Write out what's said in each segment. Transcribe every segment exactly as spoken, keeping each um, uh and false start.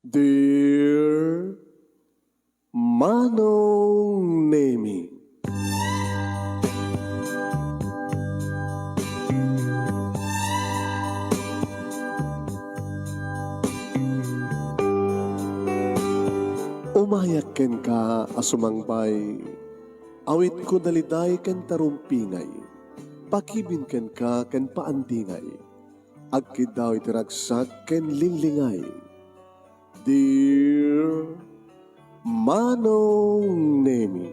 Dear Manong Nemi. Umayak kenka a sumangbay, awitko daliday ken tarumpingay, pakibin kenka ken paandingay, agkiddaw iti ragsak ken linglingay. Dear Manong Nemi,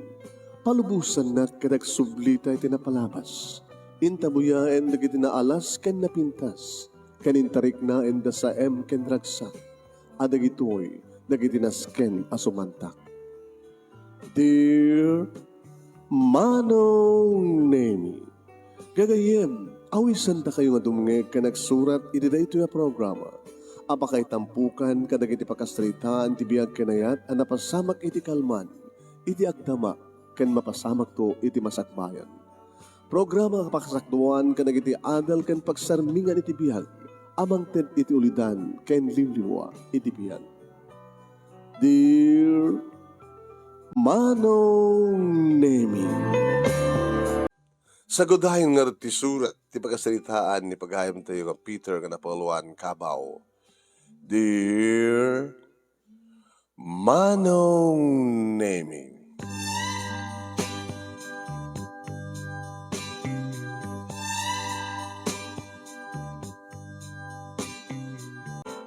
palubosannak ket agsublita iti napalabas. Intabuyaen dagiti naalas ken napintas, ken intariknaen da saem ken ragsak, a dagitoy dagiti nasken a sumantak. Dear Manong Nemi, gagayyem, awisandakayo nga dumngeg ken agsurat iti daytoy a programa a pakaitampokan kadagiti pakasaritaan ti biag ken ayat a napasamak iti kalman, iti agdama, ken mapasamakto iti masakbayan. Programa nga pakasakduan kadagiti adal ken pagsarmingan iti biag a mangted iti ulidan ken liwliwa iti biag. Dear Manong Nemi. Sagudayen ngarud ti surat ti pakasaritaan ni pagayamtayo nga Peter nga napauluan Cabao. Dear Manong Nemi.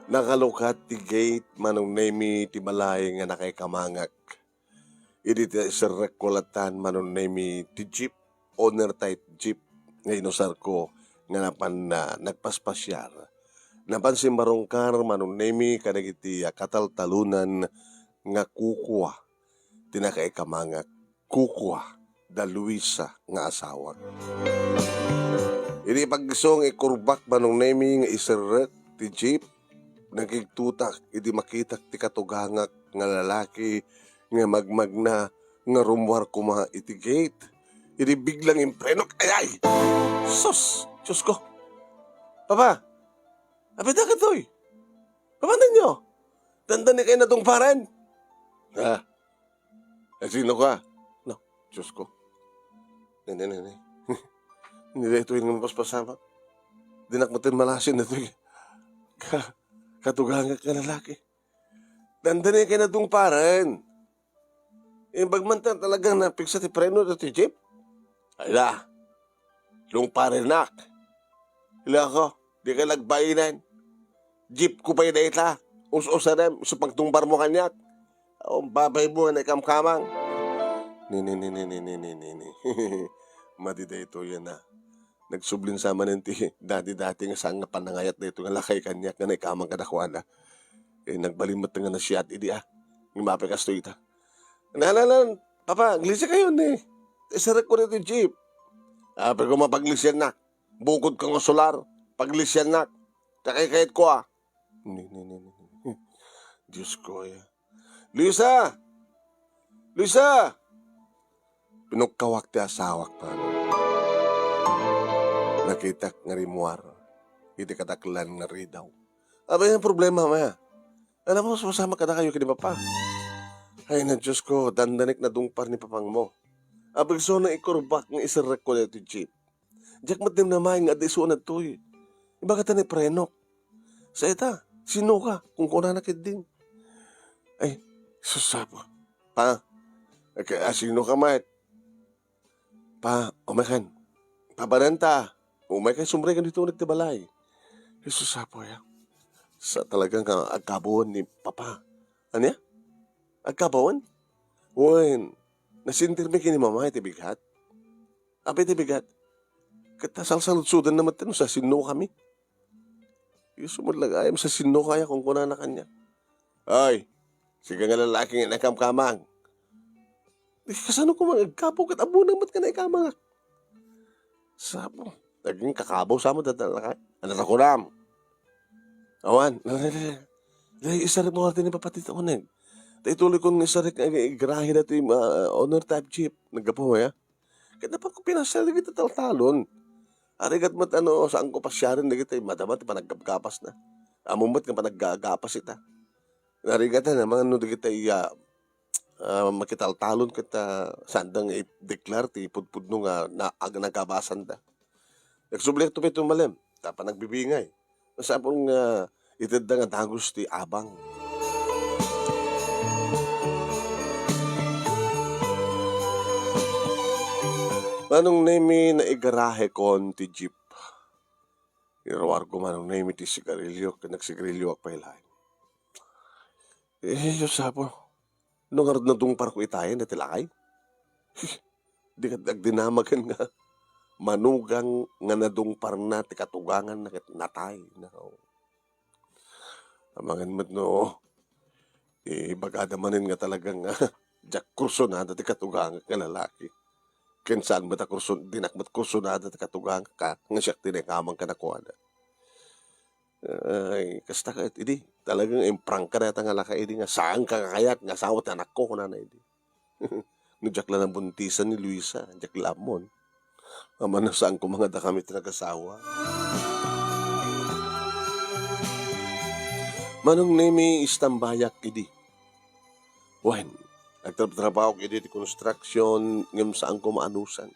Nakalukat ti gate, Manong Nemi, ti balay nga nakaikamangak. Idi ti iserrekko lattan, Manong Nemi, ti jeep, owner ta iti jeep nga inusarko nga napan, ah, nagpaspasiar. Napan simmarungkar, Manong Nemi, kadagiti, ah, kataltalonan nga kukua ti nakaikamangak, kukua da Luisa nga asawak. Idi pagso nga ikurbak, Manong Nemi, nga iserrek ti jeep, nagigtutak idi makitak ti katugangak nga lalaki nga magmagna nga rummuar koma iti gate. Idi biglang imprenok, ay, ay! Sus! Diyos ko! Papa! Apay dagitoy? Papananyo? Dandani kayo natungparan? Ha? Eh, sino ka? No, Diyos ko. Nene, nene. Hindi daytoy nga mapaspasamak. Dinak matin malasin daytoy. Ka, katugangak nga lalaki. Dandani kayo natungparan. Imbag man ta talagang napigsa ti preno daytoy jeep. Ay da. Tungparennak. Ilako, di ka nagbainen. Jeep ko pay dayta. Us-usanem, isu pagtungparmo kaniak. Awan babaymo nga naikamkamang. Ni, ni, ni. Madi daytoy a. Nagsublin sa manen ti dati-dati nga saan nga panangayat daytoy nga lakay kaniak nga naikamang kadakuada. Eh, nagbalin met nga nasiat idi, ah. Nga mapay kastoy ita. Nalalan, papa, aglisiakayon ni. Iserrek ko daytoy jeep. Apay ko mapaglisiannak. Bukod ko nga solar, paglisiannak. Kakaykayatko, ah. Ni, ni, ni, ni. Diyos ko, aya. Luisa! Luisa! Pinukkawak ti asawak, man. Nakitak nga rimmuar iti kadaklan nga ridaw. Apay nga problema, ma? Alam mo, sumasama kadakayo ken ni Papa. Ay na, Diyos ko, dandanik natungpar ni Papangmo. Apay isu nga ikurbak nga iserrek ko daytoy jeep. Diak met dimnamaen nga adda isu a nagtoy. Ibaga ta ni prenok. Sa ita, sino ka? Kunkunana ketdin. Ay, sus, apo. Pa, ag-, ah, sino ka met? Pa, umay kan. Pabarenta. Umay kan, sumrek kan ditoy ti balay. Jesus, apo, ya. Sa talaga nga agkabawan ni Papa. Ania? Agkabawan? Wen, nasentirmi ken ni Mama iti bigat. Apay ti bigat? Ket ta salsaludsodanna met no sa sino kami. Isu met la gayam sa sino kaya kunkunana kaniak. Ay, sika nga lalaki nga naikamkamang. Di kasano koma nga agkabaw ket ammona met nga naikamangak. Sapo, naging kakabaw sa met dayta a lalaki. Ania ti kunam? Awan, la, la, la, la, isarek mo nga ni Papa ti uneg. Ta ituloy kon nga isarek nga igrahe daytoy, ah, owner ta ti jeep. Naggapu, ya? Ket napan ko pinasiar dagiti taltalon. Arigat met a no, saan ko pasiaren dagiti madama ti panaggapgapasna. Ammom met nga panaggagapas ita. Narigat a naman no dagiti, ah, ah, makitaltalon ket, ah, saanda nga i-declare ti pudpudno nga na-, ag-, nagabasanda. Nagsubliakto pay tummalem, ta panagbibingay. Masapul nga itedda nga dagus ti abang. Manong Nemi, naigarahekon ti jeep. Iruarko Manong Nemi ti sigarilio ket nagsigarilioak pay laeng. Eh, Dios apo, no ngarud nadungparko itayen dati lakay? Di ket agdinamagen nga manugang nga nadungparna ti katuganganna ket natay. Nao. Amangan met no ibagada manen nga talagang, ah, diak kursunada ti katugangak nga lalaki. Ken saan met a kursun-, dinak met kursunada ti katugangak a, nga siak ti naikamang kanakuana. Ay, kasta ket idi, talagang imprangka dayta nga laka idi nga, "Saanka nga kayat nga asawa ti anakko?" kunana idi. No diak la nabuntisan ni Luisa, diak la ammon. Amangan no saanko nga adda kami ti nagasawa. Manong Nemi, istambayak idi. Wen, nagtratrabaho idi ti construction ngem saanko maanusan.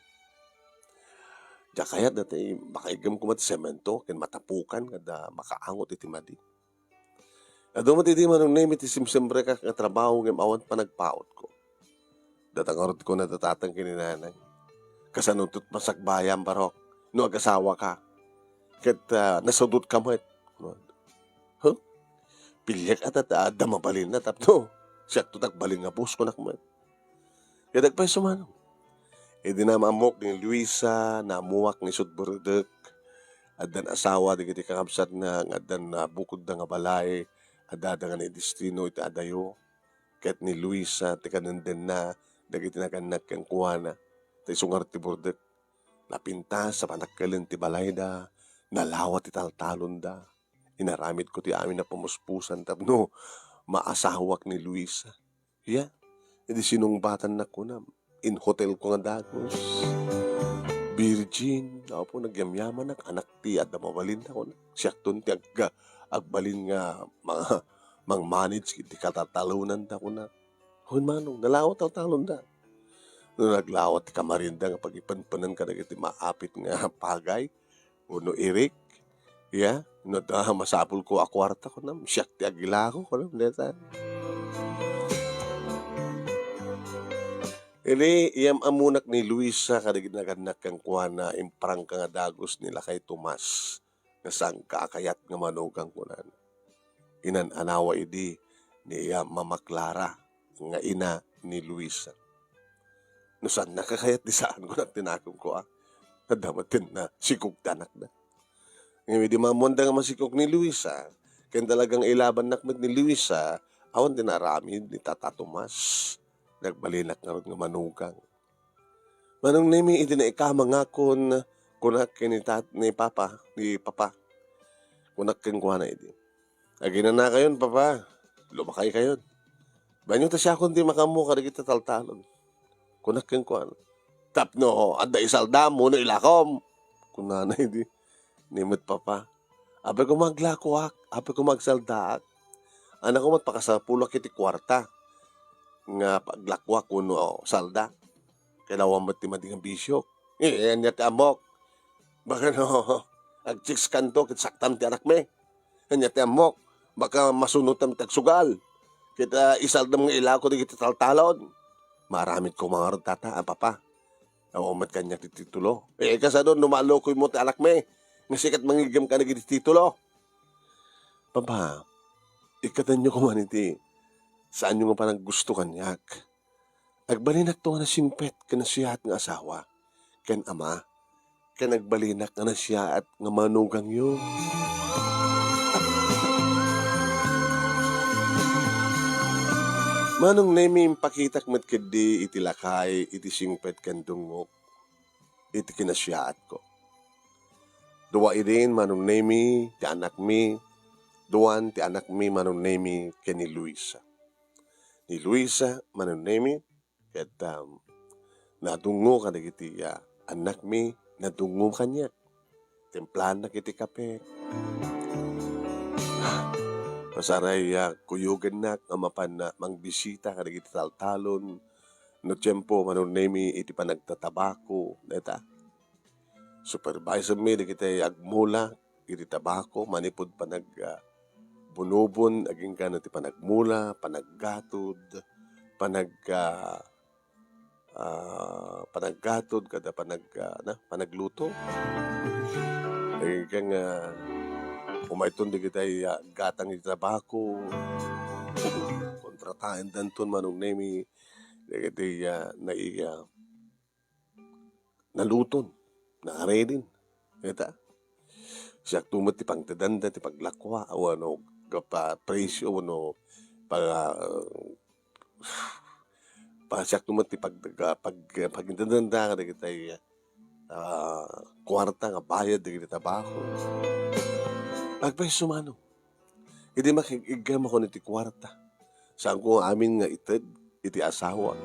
Diak kayat dati makaiggem koma ti semento ken matapukan nga adda makaangot iti madi. Adu met idi Manong Nemi ti simsemrek nga trabaho ngem awan panagpautko. Data ngarud kuna da tatang ken ni nanang. Kasano ket masakbayan, barok, no agasawaka? Ket, ah, nasadutka met. Huh? Piliek a ta adda mabalinna tapno siakto ti agbalin nga bus, kunak met. Ket agpayso Manong. Idi naam-ammok ni Luisa, naammoak ni Sutburdek. Addan asawa dagiti kakabsatna nga addan nabukodda nga balay, adda nga naidestino iti adayo. Ket ni Luisa ti kanendenna dagiti nagannak kenkuana, ta isu ngarud ti burdek. Napintas a panakkeleng ti balayda, nalawa ti taltalonda. Inaramidko ti amin a pamuspusan tapno maasawak ni Luisa. Ya, idi sinungbatannak kunam, inhotelko nga dagus. Virgin, apo, nagyamyamanak, anak ti adda mabalinna, kuna. Siakton ti agga-, agbalin nga mga mang-manage iti katatalonanda, kuna. Wen Manong, nalawa taltalonda. No naglawa ti kamarienda nga pagipenpenen kadagiti maapit nga pagay, wenno irik, ya, no adda masapulko a kuarta, kunam, siak ti agilako, kunam, deta. Idi, iyam-ammonak ni Luisa kadagiti nagannak kenkuana, imprangka nga dagus ni lakay Tomas. Nga saanka a kayat nga manugang, kunana. Inan-anawa idi ni, ah, Mama Clara nga ina ni Luisa. No saannaka kayat, di saan, kunak ti nakemko, a. Adda met ken nasikog ti anakna. Ngem idi maammoanda nga masikog ni Luisa, ken talagang ilabannak met ni Luisa, awan ti naaramid ni Tata Tomas. Nagbalinak ngarud nga manugang. Manong Nemi, idi naikamangakon, kunak ken ni tat-, ni Papa, ni Papa. Kunak kenkuana idi, "Aginanakayon, Papa. Lumakaykayon. Bainyo ta siakon ti makaammo kadagiti taltalon." Kunak kenkuana, "Tapno adda isaldam wenno ilakom," kunana idi. Ni met Papa, "Apay koma aglakoak, apay koma agsaldaak. Anakko met pakasapulak iti kuarta nga paglakoak wenno salda. Kailangan met ti madi nga bisio." "Eh, ania ti ammok? Baka no agchicks kanto ket saktam ti anakmi. Ania ti ammok? Baka masunotam ti agsugal. Ket, ah, isaldam nga ilako dagiti taltalon." "Maaramid koma ngarud, Tata, a Papa. Awan met kaniak ti titulo." "Eh, kasano no malukoymo ti anakmi nga sika ti mangiggem kadagiti titulo?" "Papa, ikkatenyo koma iti saanyo nga panaggusto kaniak. Agbalinakto nga nasingpet ken nasiaat nga asawa ken ama, ken agbalinak nga nasiaat nga manugangyo." Manong Nemi, impakitak met ketdi iti lakay iti singpet ken dungngok iti kinasiaatko. Dua idin, Manong Nemi, ti anakmi, duan ti anakmi, Manong Nemi, ken ni Luisa. Ni Luisa, Manong Nemi, ket, um, nadungngo kadagiti, ah, annakmi, nadungngo kaniak. Timplaannak iti kape. Saray, ah, kuyogennak nga mapan, ah, mangbisita kadagiti taltalon no tiempo, Manong Nemi, iti panagtatabako, dayta. Supervisormi dagiti agmula iti tabako manipud panag-, ah, bunubon, agingga no ti panagmula, panaggatod, panag-, ah, ah, panaggatod kada panag-, ah, na, panagluto. Agingga nga umayton dagiti, ah, gatang iti tabako. Kontrataendanton, Manong Nemi, dagiti, ah, nai-, ah, naluton, nakaredin. Kita? Siakto met ti pangtedanda ti paglakua, wenno pa-, presyo, wenno pa-, pa-, siakto met ti pag-, pag-, pagintedanda kadagiti, ah, kuarta nga bayad dagiti tabako. Agpresyo, Manong. Idi makig-iggam ako iti kuarta, saanko amin nga ited iti asawak.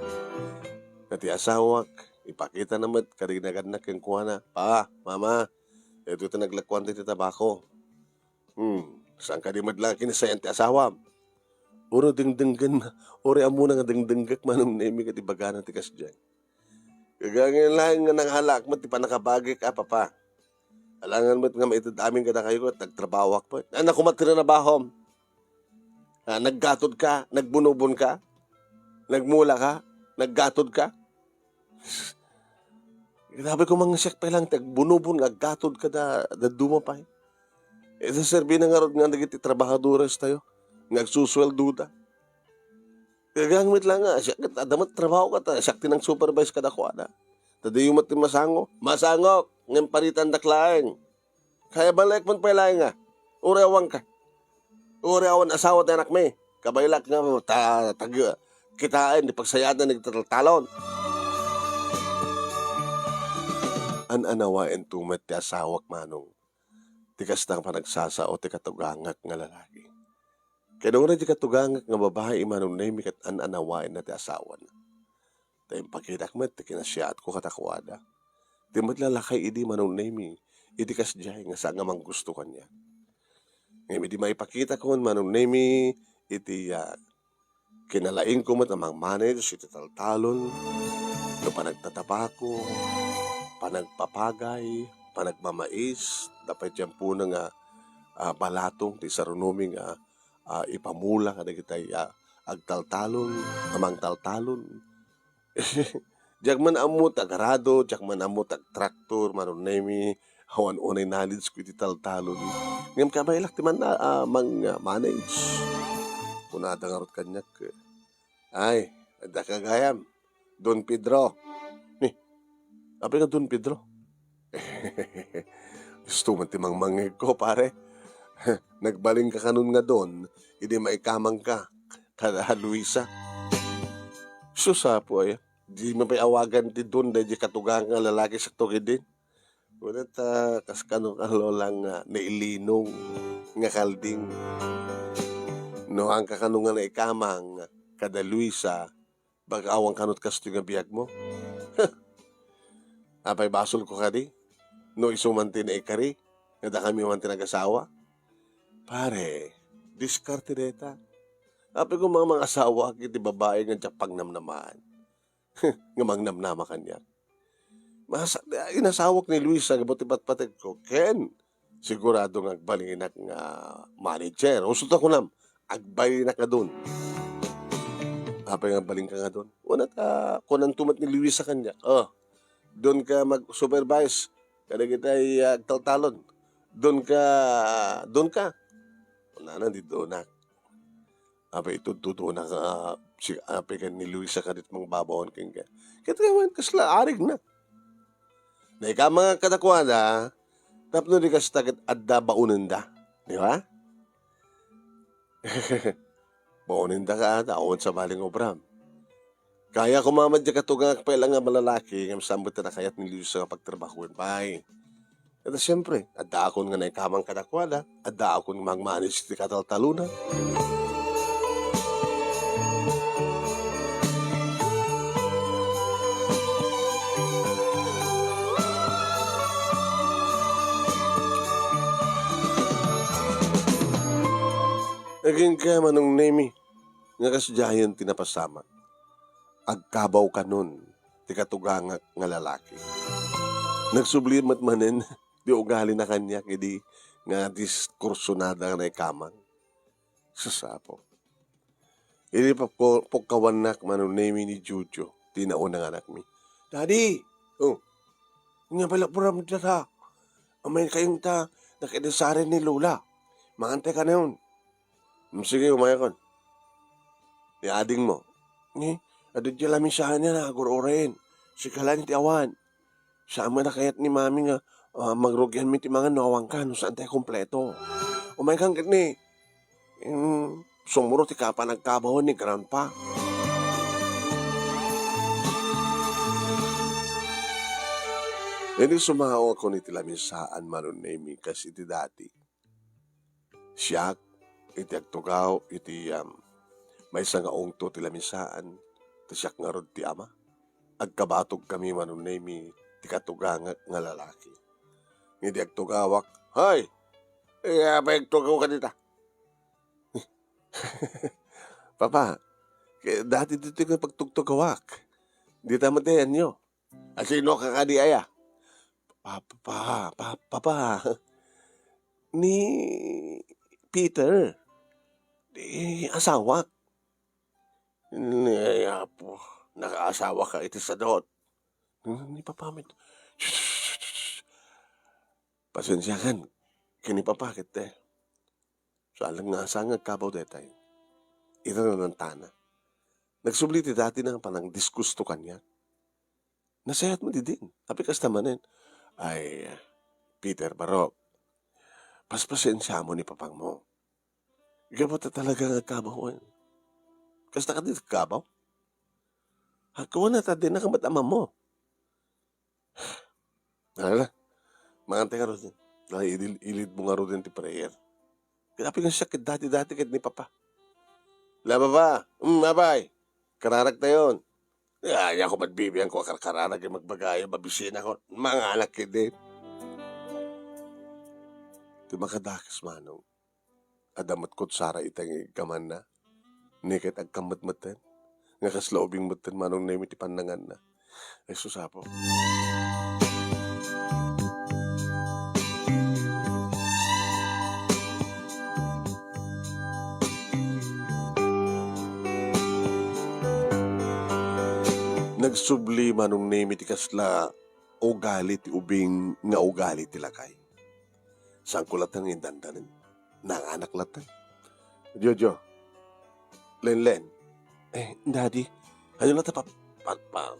Nga ti asawak, ipakitana met kadagiti nagannak kenkuana, "Pa, Mama, daytoy ti naglakuanta iti tabako." Hmm, saan kadi met la kinasayan ti asawam? Uray dengdenggen, uray ammona nga dengdenggak, Manong Nemi, ket ibagana ti kasdiay. Agingga laeng nga nangalaak met ti pannakabagik a, Papa. Alangan met nga maited amin kadakayo ket nagtrabahoak met. Ania koma ti trinabahom? Ah, naggatod ka, nagbunubon ka, nagmula ka, naggatod ka. Grabe ko, mangsiak pay lang ti agbunubon nga aggatod ka da, dadduma pay. Iti serbina ngarud nga dagiti trabahadores tayo, nga agsusueldoda. Agingga met la nga, siak ket adda met trabaho ket, ah, siak ti nang-supervise kadakuada. Ta diyo met ti masango. Masangok, ngem paritandak laeng. Kaya balaek man pay laeng, ah. Uray awan ka. Uray awan asawa ti anakmi. Kabaelak nga ta-, tag-, kitaen ti pagsayaatna dagiti taltalon. An-anawaen to met ti asawak, Manong. Ti kasta nga panagsasao ti katugangak nga lalaki. Ken uray ti katugangak nga babai, Manong Nemi, ket an-anawaenna ti asawana. Ta impakitak met ti kinasiatko kadakuada. Ti met la lakay idi, Manong Nemi, iti kasdiay nga saan nga manggusto kaniak. Ngem idi maipakitakon, Manong Nemi, iti, ah, kinalaingko met a mangmanage iti taltalon, no panagtatabako, panagpapagay, panagmamais, da pay tiempona nga, ah, balatong ti sarunomi nga, ah, ipamula kadagiti, ah, agtaltalon, a mangtaltalon. Diak man ammo ti agarado, diak man ammo ti agtraktor, Manong Nemi, awan unay knowledge ko iti taltalon. Ngem kabaelak ti man-, ah, mang-, ah, manage. Kunada ngarud kaniak, "Ay, adda ka gayam, Don Pedro." Ni, apay nga Don Pedro? Isu man ti mangmangngegko, pare. Nagbalin ka kanon nga Don, idi maikamang ka kada Luisa. Sus, apo aya. Di man pay awagan ti Don daydi katugang nga lalaki sakto ketdin. Kunana ta, kas kano ka, Lola, nga nailinong nga kalding. No, haanka kano nga naikamang kada Luisa, baga awan kano ti kastoy nga biagmo. Apay basolko kadi? No isu man ti naikari, nga dakami man ti nagasawa? Pare, diskarte dayta. Apay koma nga mangasawaak iti babai nga diak pangnamnamaan. Nga mangnamnama kaniak. Mas-, inasawak ni Luisa gapu ti patpategko, ken sigurado nga agbalinak nga manager. Usto ta kunam, agbalinak nga Don. Apay nga agbalinka nga Don? Kunana ta, kunanto met ni Luisa kaniak, "Oh, Don ka mag-supervise kadagiti, ah, agtaltalon. Don ka, Don ka." Kunana ti Donak. Apay itudtudona nga, ah, si, apay ken ni Luisa kadit mangbabaon kenka. Ket ngamin, kasla arigna. Naikamang kadakuada, tapno di kasta ket adda baonenda. Di ba? Baonenda ka, ta awan sabali nga obram. Kaya koma met diay katugangak pay la nga malalaki, ngem saan met ti nakayat ni Luisa nga pagtrabahoen pay. Ket siempre, addaakon nga naikamang kadakuada, addaakon nga mangmanage iti kataltalona. Agingga, Manong Nemi, nga kasdiayen ti napasamak. Agkabaw kanon ti katugangak nga lalaki. Nagsubli met manen ti ugalina kaniak idi nga diskursunada nga naikamang. Sasapo. Idi pukko-, pukkawannak, Manong Nemi, ni Jojo, ti nauna nga anakmi. "Daddy!" "Oh?" "Ania pay la program dita? Umayen kayon ta, nakidisaren ni Lola. Mangantay ka nayon." "Hmm, sige, umayakon." "Ni adingmo?" "Ni, adu diay lamisaanna, agur-urayen. Sika laeng ti awan." Saan met a kayat ni Mami nga, ah, magrugianmi ti mangan no awanka, no saan tay kompleto. Umaykan ketdi. Em, sumuro ti kapan agkabawen ni Grandpa. Idi sumaokon iti lamisaan, Manong Nemi, kas iti dati. Siak, iti agtugaw iti, um, maysa nga ungto ti lamisaan, ta siak ngarud ti ama. Agkabatogkami, Manong Nemi, ti katugangak nga lalaki. Ngem idi agtugawak, "Hoy! Apay agtugawka dita?" "Papa, ket dati ditoy nga pagtugtugawak. Dita met ti ayanyo." "A, sinoka kadi aya?" "Pa-, pa-, pa-, papa, ni Peter, ti asawak." "Ni, ay, apo, nakaasawaka iti sadut." "Ni papa met." "Pasensiakan ken ni papa ket, eh, saan nga asa nga agkabaw daytay." Ita nanantana. Nagsubli ti datina nga panangdiskusto kaniak. Nasayaat met idin. Apay kasta manen? "Ay, Peter, barok, paspasensiamo ni papangmo. Gapu ta talaga nga agkabaw, eh. Kasta kadi agkabaw? Agkuana ta dinaka met ammo." "Ala, mangantay ngaruden. Ala, ilid-, ilidmo ngaruden ti prayer." Ket apay nga siak ket dati-dati ket ni papa. "La, papa, mm, apay, kararagtayon." "Ay, ako met bibiangko a karkararag, eh, magbagayo, mabisinako. Manganak ketdi." Ti makadakes, Manong, adda met kutsara ita nga igkamanna. Ni ket agkammetmetten. Nga kasla ubing metten, Manong Nemi, ti pannanganna. Ay, sus, Apo. Nagsubli, Manong Nemi, ti kasla ugali ti ubing nga ugali ti lakay. Saanko latta nga indandanen. Nanganak latta. Jojo. Lenlen. Eh, Daddy. Ano latta pa, pa, pa,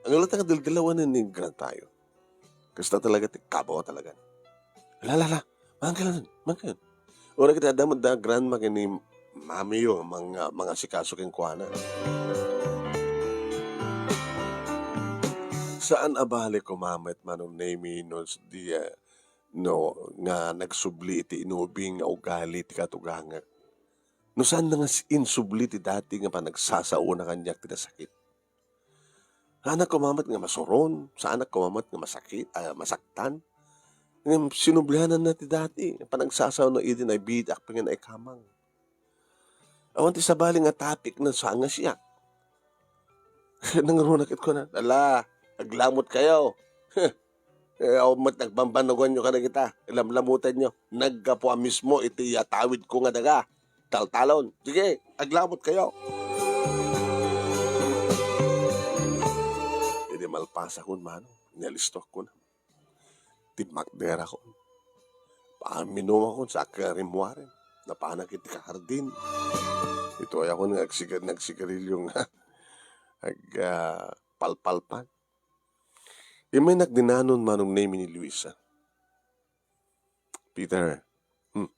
ano latta nga dildilawenen ni Grandpayo? Kasta talaga ti kabaw talaga. La, la, la. Mangkayon, mangkayon. Uray ket adda met da grandma ken ni mamiyo, mga, mangasikaso kenkuana. Saan a bale koma met, Manong Nemi, no, di, ah, no, nga nagsubli iti inubing nga ugali ti katugangak. No saan nga s-, insubli ti dati nga panagsasaona kaniak ti nasakit. Saanak koma met nga masuron, saanak koma met nga masakit, ah, masaktan. Ngem sinubliananna ti dati nga panagsasaona idi nabiit ak pay nga naikamang. Awan ti sabali nga topic no saan nga siak. Nangruna ket kuna, "Ala, aglamot kayo." Eh, awan met nagbambannoganyo kadagita, lamlamutenyo. Naggapu a mismo iti atawidko nga daga. Taltalon. Sige, aglamot kayo. Idi malpasakon, Manong, inalistok kuna. Timmakderakon. Paminumakon sa karimmuaren. Napanak iti kahardin. Itoyakon nga agsigar-, nagsigarilyo nga ag-, ah, palpalpan. Immay nagdinanon, Manong Nemi, ni Luisa. "Peter, hmm,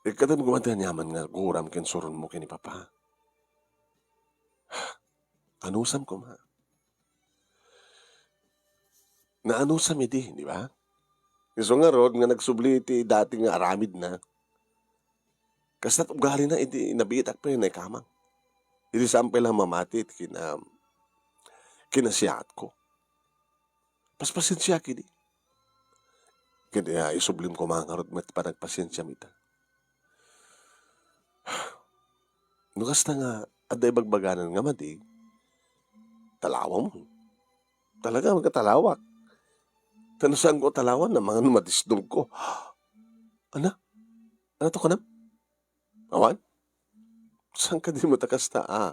ikkadem koma ti aniaman nga guram ken suronmo ken ni Papa. Anusam koma." Naanusam idi, di ba? Isu ngarud nga nagsubli iti dati nga aramidna. Kasta't ugalina idi nabiitak pay naikamang. Idi saan pay la mamati iti kina-, kinasiatko. Paspasensiak idi. Ket, ah, isublim koma ngarud met ti panagpasensiam ita. No kasta nga adda ibagbaganan nga madi, talawam. Talaga, magkatalawak. Ta no saanko a talawan, amangan no madisdongko. Ana? Ania to kunam? Awan? Saan kadi met a kasta, a?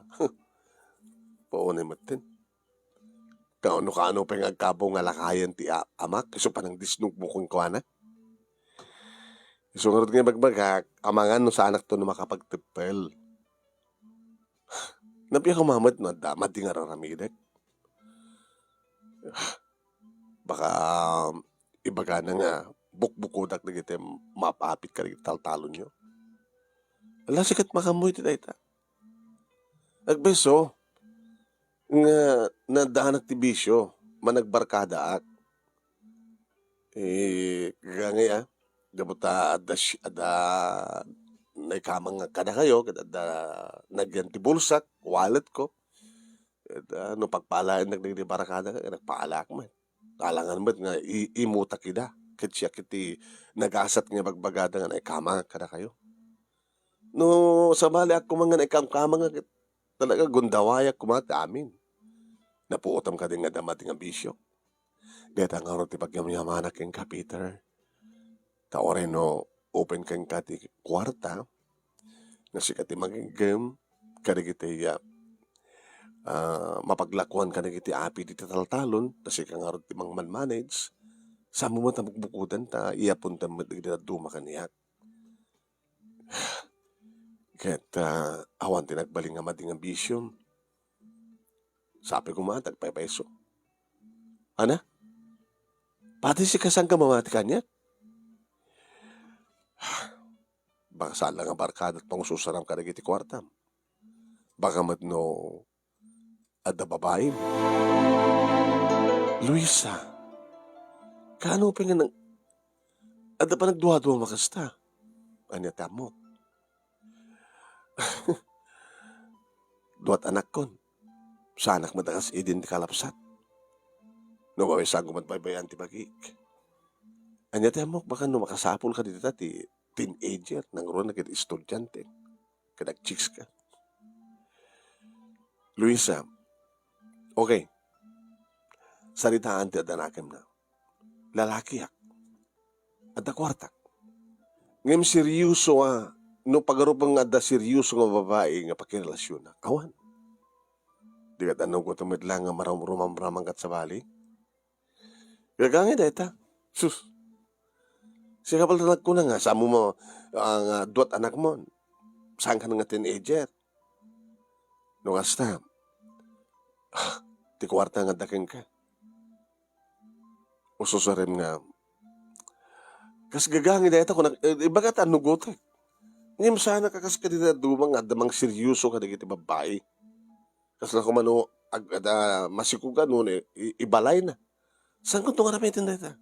Paunay metten. Kaano-kaano pay nga agkabaw nga lakayen ti a-, amak, isu panangdisdongmo kenkuana? Isu ngarud nga ibagbagak, amangan no saanakto no makapagteppel. Napiak koma met no adda madi nga ar-aramidek. Baka ibagana nga bukbukodak dagiti maap-apit kadagiti taltalonyo. Ala, sika met maammo iti dayta. Agpayso nga naaddanak ti bisio, managbarkadaak. Eh, gagangay, a, gapu ta adda si-, adda naikamangngag kadakayo, ket adda nagyan ti bulsak, walletko. Ket, a, no pagpaalaennak dagiti barkada, nagpaalaak met. Alangan met nga i-, imutak ida. Ket siak iti nagasat nga ibagbagada nga naikamangngag kadakayo. No sabaliak koma nga naikamkamangngag, ket talaga gundawayak koma ti amin. Napuotam kadi nga adda madi nga bisio. Dayta ngarud ti pagyamyamanak kenka, Peter. Ta uray no open kenka ti kuarta, nga sika ti mangiggem kadagiti, a, a, mapaglakuan kadagiti apit iti taltalon, ta sika ngarud ti mangmanmanage, saanmo met a bukbukoden ta iyapontam met dagiti dadduma kaniak. Ket, a, awan ti nagbalin nga madi nga bisiom. Sapay koma, nagpaypayso. Ana? Pati sika, saanka mamati kaniak? Baka saan la nga barkadat pangususaram kadagiti kuartam. Baka met no adda babaim. Luisa, kaano pay nga nang-, adda panagduadua a kasta? Ania ti ammok? Duat anakkon. Saanak met a kas Eden ti kalapsat. No mabisanko met baybay-an ti bagik. Ania ti ammok, baka no makasapulka dita ti teenager, nangruna ket estudiante. Ket agchikska. Luisa, okay. Saritaan ti adda nakemna. Lalakiak. Adda kuartak. Ngem seryoso a, no pagarupen nga adda seryoso nga babai nga pakirelasionak. Awan. Di ket annugotem met laeng nga marum-, rumamramang ket sabali. Gagangay dayta. Sus. Sika pay la nagkuna nga, saanmo ma-, a, nga duat anakmo. Saanka nga teenager. No kasta, ti kuarta nga adda kenka. Ususarem nga, kas gagangay dayta, kuna, eh, ibaga ta annugotek. Ngem saanak a kas kadagiti dadduma nga adda mangseryoso kadagiti babbai. Kasla koma no ag-, adda masikugan wenno i-, ibalayna. Saanko nga aramiden dayta?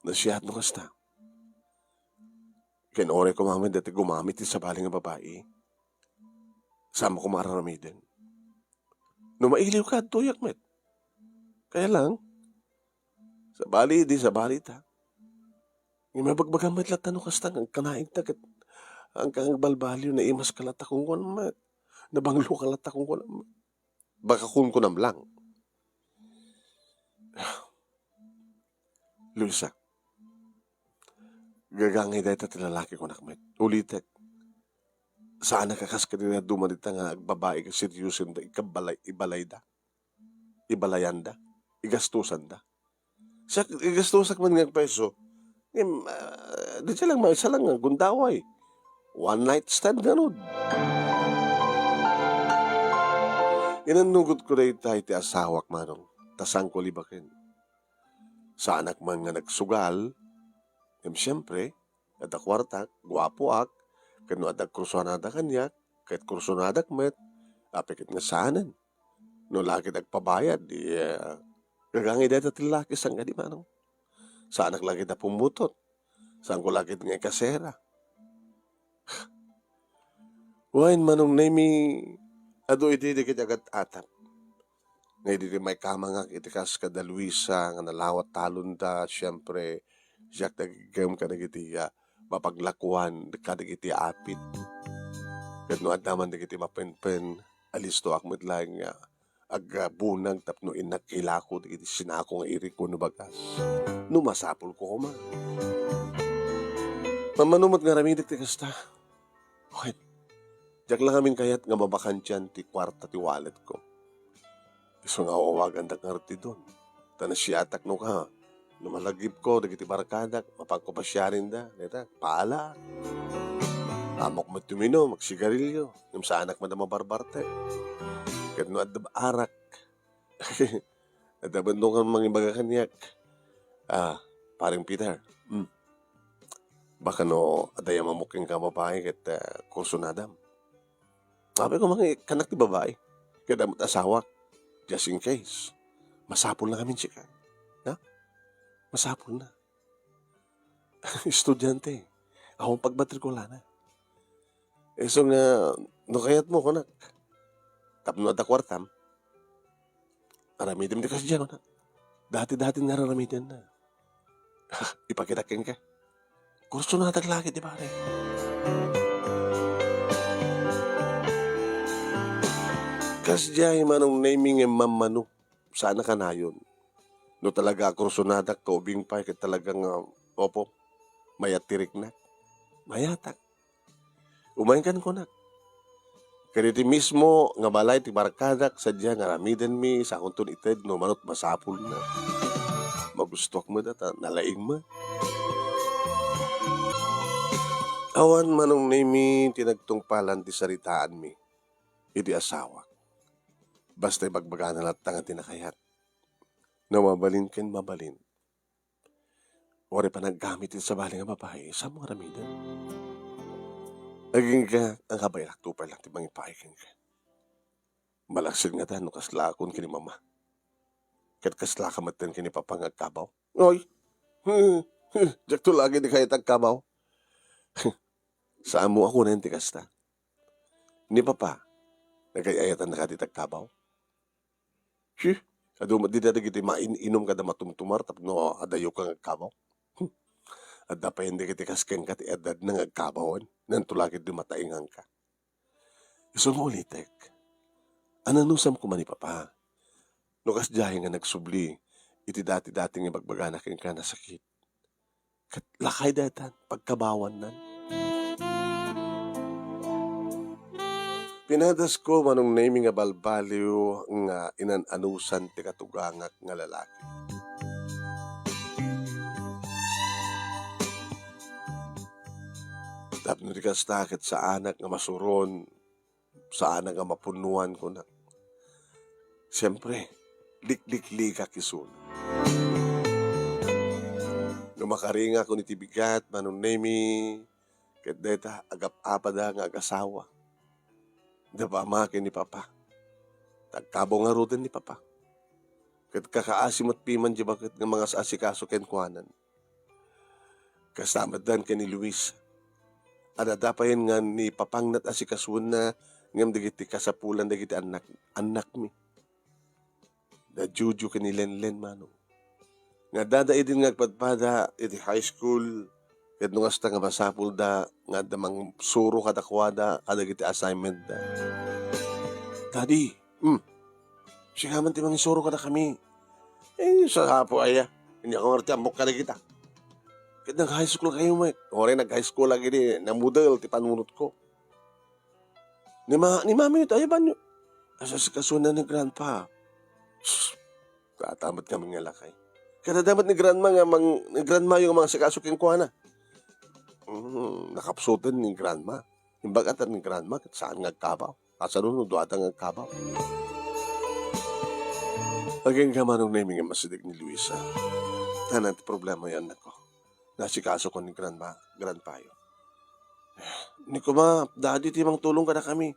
Nasayaat no kasta. Ken uray koma met dayta gumamit ti sabali nga babai, saanmo koma ar-aramiden. No mailiwka, adtoyak met. Kaya lang, sabali idi, sabali ta. Ngem ibagbagam met latta no kasta nga agkanaigta ket agka-, agbalbaliw, naimaska latta kenkuana met. Nabangloka latta kenkuana met. Baka kunkunam lang. Luisa, gagangay dayta ti lalaki, kunak met. Ulitek, saanak a kas kadagiti dadduma dita nga agbabai ket seryosoda, ikabalay-, ibalayda, ibalayanda, igastusanda. Siak, igastusak man nga agpayso. Ngem, ah, di siya lang, maysa lang nga gundaway. One night stand ngarud. Inannugotko dayta iti asawak, manong, ta saanko libaken. Saanak man nga nagsugal, ngem siempre, adda kuartak, guapoak, ken no adda kursuanada kaniak, ket kursuanadak met, apay ket nga saanen. No la ket agpabayad, di, ah, gagangay dayta ti lalaki, saan kadi, manong? Saanak la ket a pummutot. Saanko la ket nga ikasera. Wen, manong Nemy, adu idi dagiti agat-atap. Nga idi ti maikamangak iti kas kada Luisa nga nalawat talonda, siempre, siak ti agiggem kadagiti, ah, mapaglakuan kadagiti apit. Ket no adda man dagiti mapenpen, alistoak met laeng nga agbunag tapno innak ilako dagiti sinako nga irik wenno bagas. No masapulko koma. Mammano met nga aramidek ti kasta. Wen, diak la ngamin kayat nga mabakantian ti kuarta ti walletko. Isu nga awagandak ngarud ti don. Ta nasiatak no ka, no malagipko dagiti barkadak, mapanko pasiarinda, dayta, paala. Ammok met uminom, agsigarilyo, ngem saanak met a mabarbarte. Ket no adda arak, adda bendong mangibaga kaniak. Ah, Paring Peter, hmm. Baka no adda yamamok kenka a babai ket, ah, kursunadam. Apay ko mangikannak ti babai. Ket adda met asawak. Just in case. Masapulna ngamin sika. Ha? Masapulna. Estudiante. Awan pagmatrikulana. Isu nga, no kayatmo, kunak. Tapno adda kuartam, aramidem ti kasdiay, kunak. Dati-dati nga araramidenna. Ipakitak kenka. Kursunadak la ket ti pare. Kasdiay, Manong Nemy, nga mammano. Saan a kanayon. No talaga a kursunadak, kaubing pay ket talaga nga, opo, mayat ti riknak. Mayatak. Umayen kan kunak. Kadagiti mismo nga balay ti barkadak, sadiay nga aramidenmi, sakonton ited no manut masapulna. Magustuak met ta nalaing met. Awan, Manong Nemy, ti nagtungpalan ti saritaanmi iti asawak. Basta ibagbagana latta nga ti nakayat. No mabalin ken mabalin. Uray panaggamit iti sabali nga babai, saanmo nga aramiden. Agingga, ang kabaelak, tupay lang ti mangipaay kenka. Malaksid ngata no kaslaakon ken ni mama. Ket kaslaka metten ken ni papa nga agkabaw. Oy! Diakto la ket di kayat agkabaw. Saanmo a kunen ti kasta. Ni papa, nagay-ayatanna kadi ti agkabaw? Shi, adu met dita dagiti main-inum kada matumtumar tapno adayoka nga agkabaw. Adda payen dagiti kas kenka ti addadna nga agkabawen, nanto la ket di matainganka. Isu nga ulitek, ananusam koma ni papa. No kasdiay nga nagsubli iti dati-dati nga ibagbagana kenka a sakit, ket lakay daytan, pagkabawannan. Pinadasko, Manong Nemy, nga balbaliw nga inan-anusan ti katugangak nga lalaki. Tapno di kasta, ket saanak nga masuron, saanak nga mapunnoan, kunak. Siempre, likliklikak isuna. No makaringakon iti bigat, Manong Nemy, ket dayta agap-apada nga agasawa. Da pama ken ni papa. Tagkabaw ngaruden ni papa. Ket kakaasi met piman di baket nga mangas-asikaso kenkuanan. Kasta met dan ken ni Luis. Adda payen nga ni papangna ti asikasoenna ngem dagiti kasapulan dagiti annak-, annakmi. Da Jojo ken ni Lenlen, Manong. Nga addada idin nga agpadpada iti high school, ket no kasta nga masapulda nga adda mangsuro kadakuada kadagiti assignmentda. Daddy, hmm, sika man ti mangisuro kadakami. Eh, sa apo aya, ania ko nga ti ammok kadagita. Ket nag-high school kayo, Mike. Uray nag-high school lagi di, namudel ti panunotko. Ni ma-, ni mami, tayo banyo. Asasikasonan ni grandpa. Sus, tatamat kami nga lakay. Kada damat ni grandma nga mang-, ni grandma yung mga sikaso kenkuana. Hmm, nakapsutan ni grandma. Imbagatan ni grandma, ket saan nga agkabaw. Kasano no duada nga agkabaw? Agingga, Manong Nemy, nga masidik ni Luisa. Anan ti problema yan, nako. Nasikaso ko ni grandma, grandpayo. Ni kuma, daddy ti mangtulong kadakami.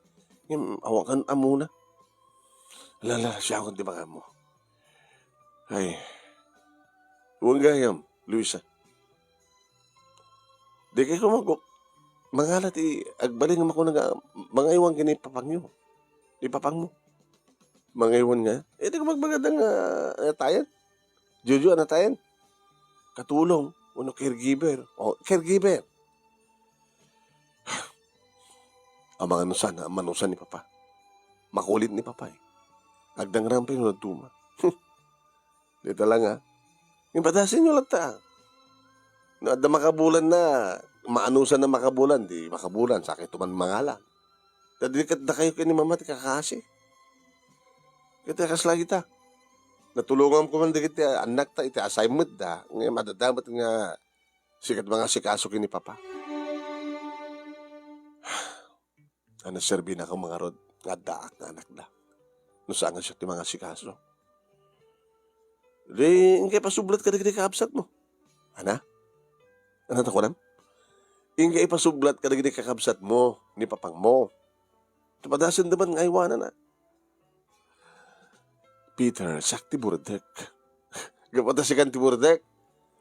Ngem, awan kan ammona. Lala, siya akong ti makammo. Ay. Huwag gayam, Luisa. Di kay kumago. Mangala ti agbalin nga makuna nga mangaywan ken ni papangyo. Ni papangmo. Mangaywan nga. Eh, di ko magmaganda nga, ah, tayan. Jojo, ano tayan? Katulong. Uno caregiver. O, caregiver. Amangan no saan a manusan ni Papa. Makulit ni Papa, eh. Agdangrang pay no dadduma. Dita lang, ah. Ngem padasenyo latta. No adda makabulan na, maanusan na makabulan, di makabulan, sakay to man mangalan. Ta di ket dakayo ken ni Mama ti kakaasi. Ket kasla ita. Natulonganko man dagiti annakta iti assignment da, ngem adda met nga sika ti mangasikaso ken ni Papa. A, naserbinakon ngarud nga addaak nga anakda. No saan nga siak ti mangasikaso. Di, inka ipasublat kadagiti kakabsatmo. Ana? Ana ta kunam? Inka ipasublat kadagiti kakabsatmo ni papangmo. Ta padasenda man nga aywananna. Peter, siak ti burdek. Gapu ta sikan ti burdek.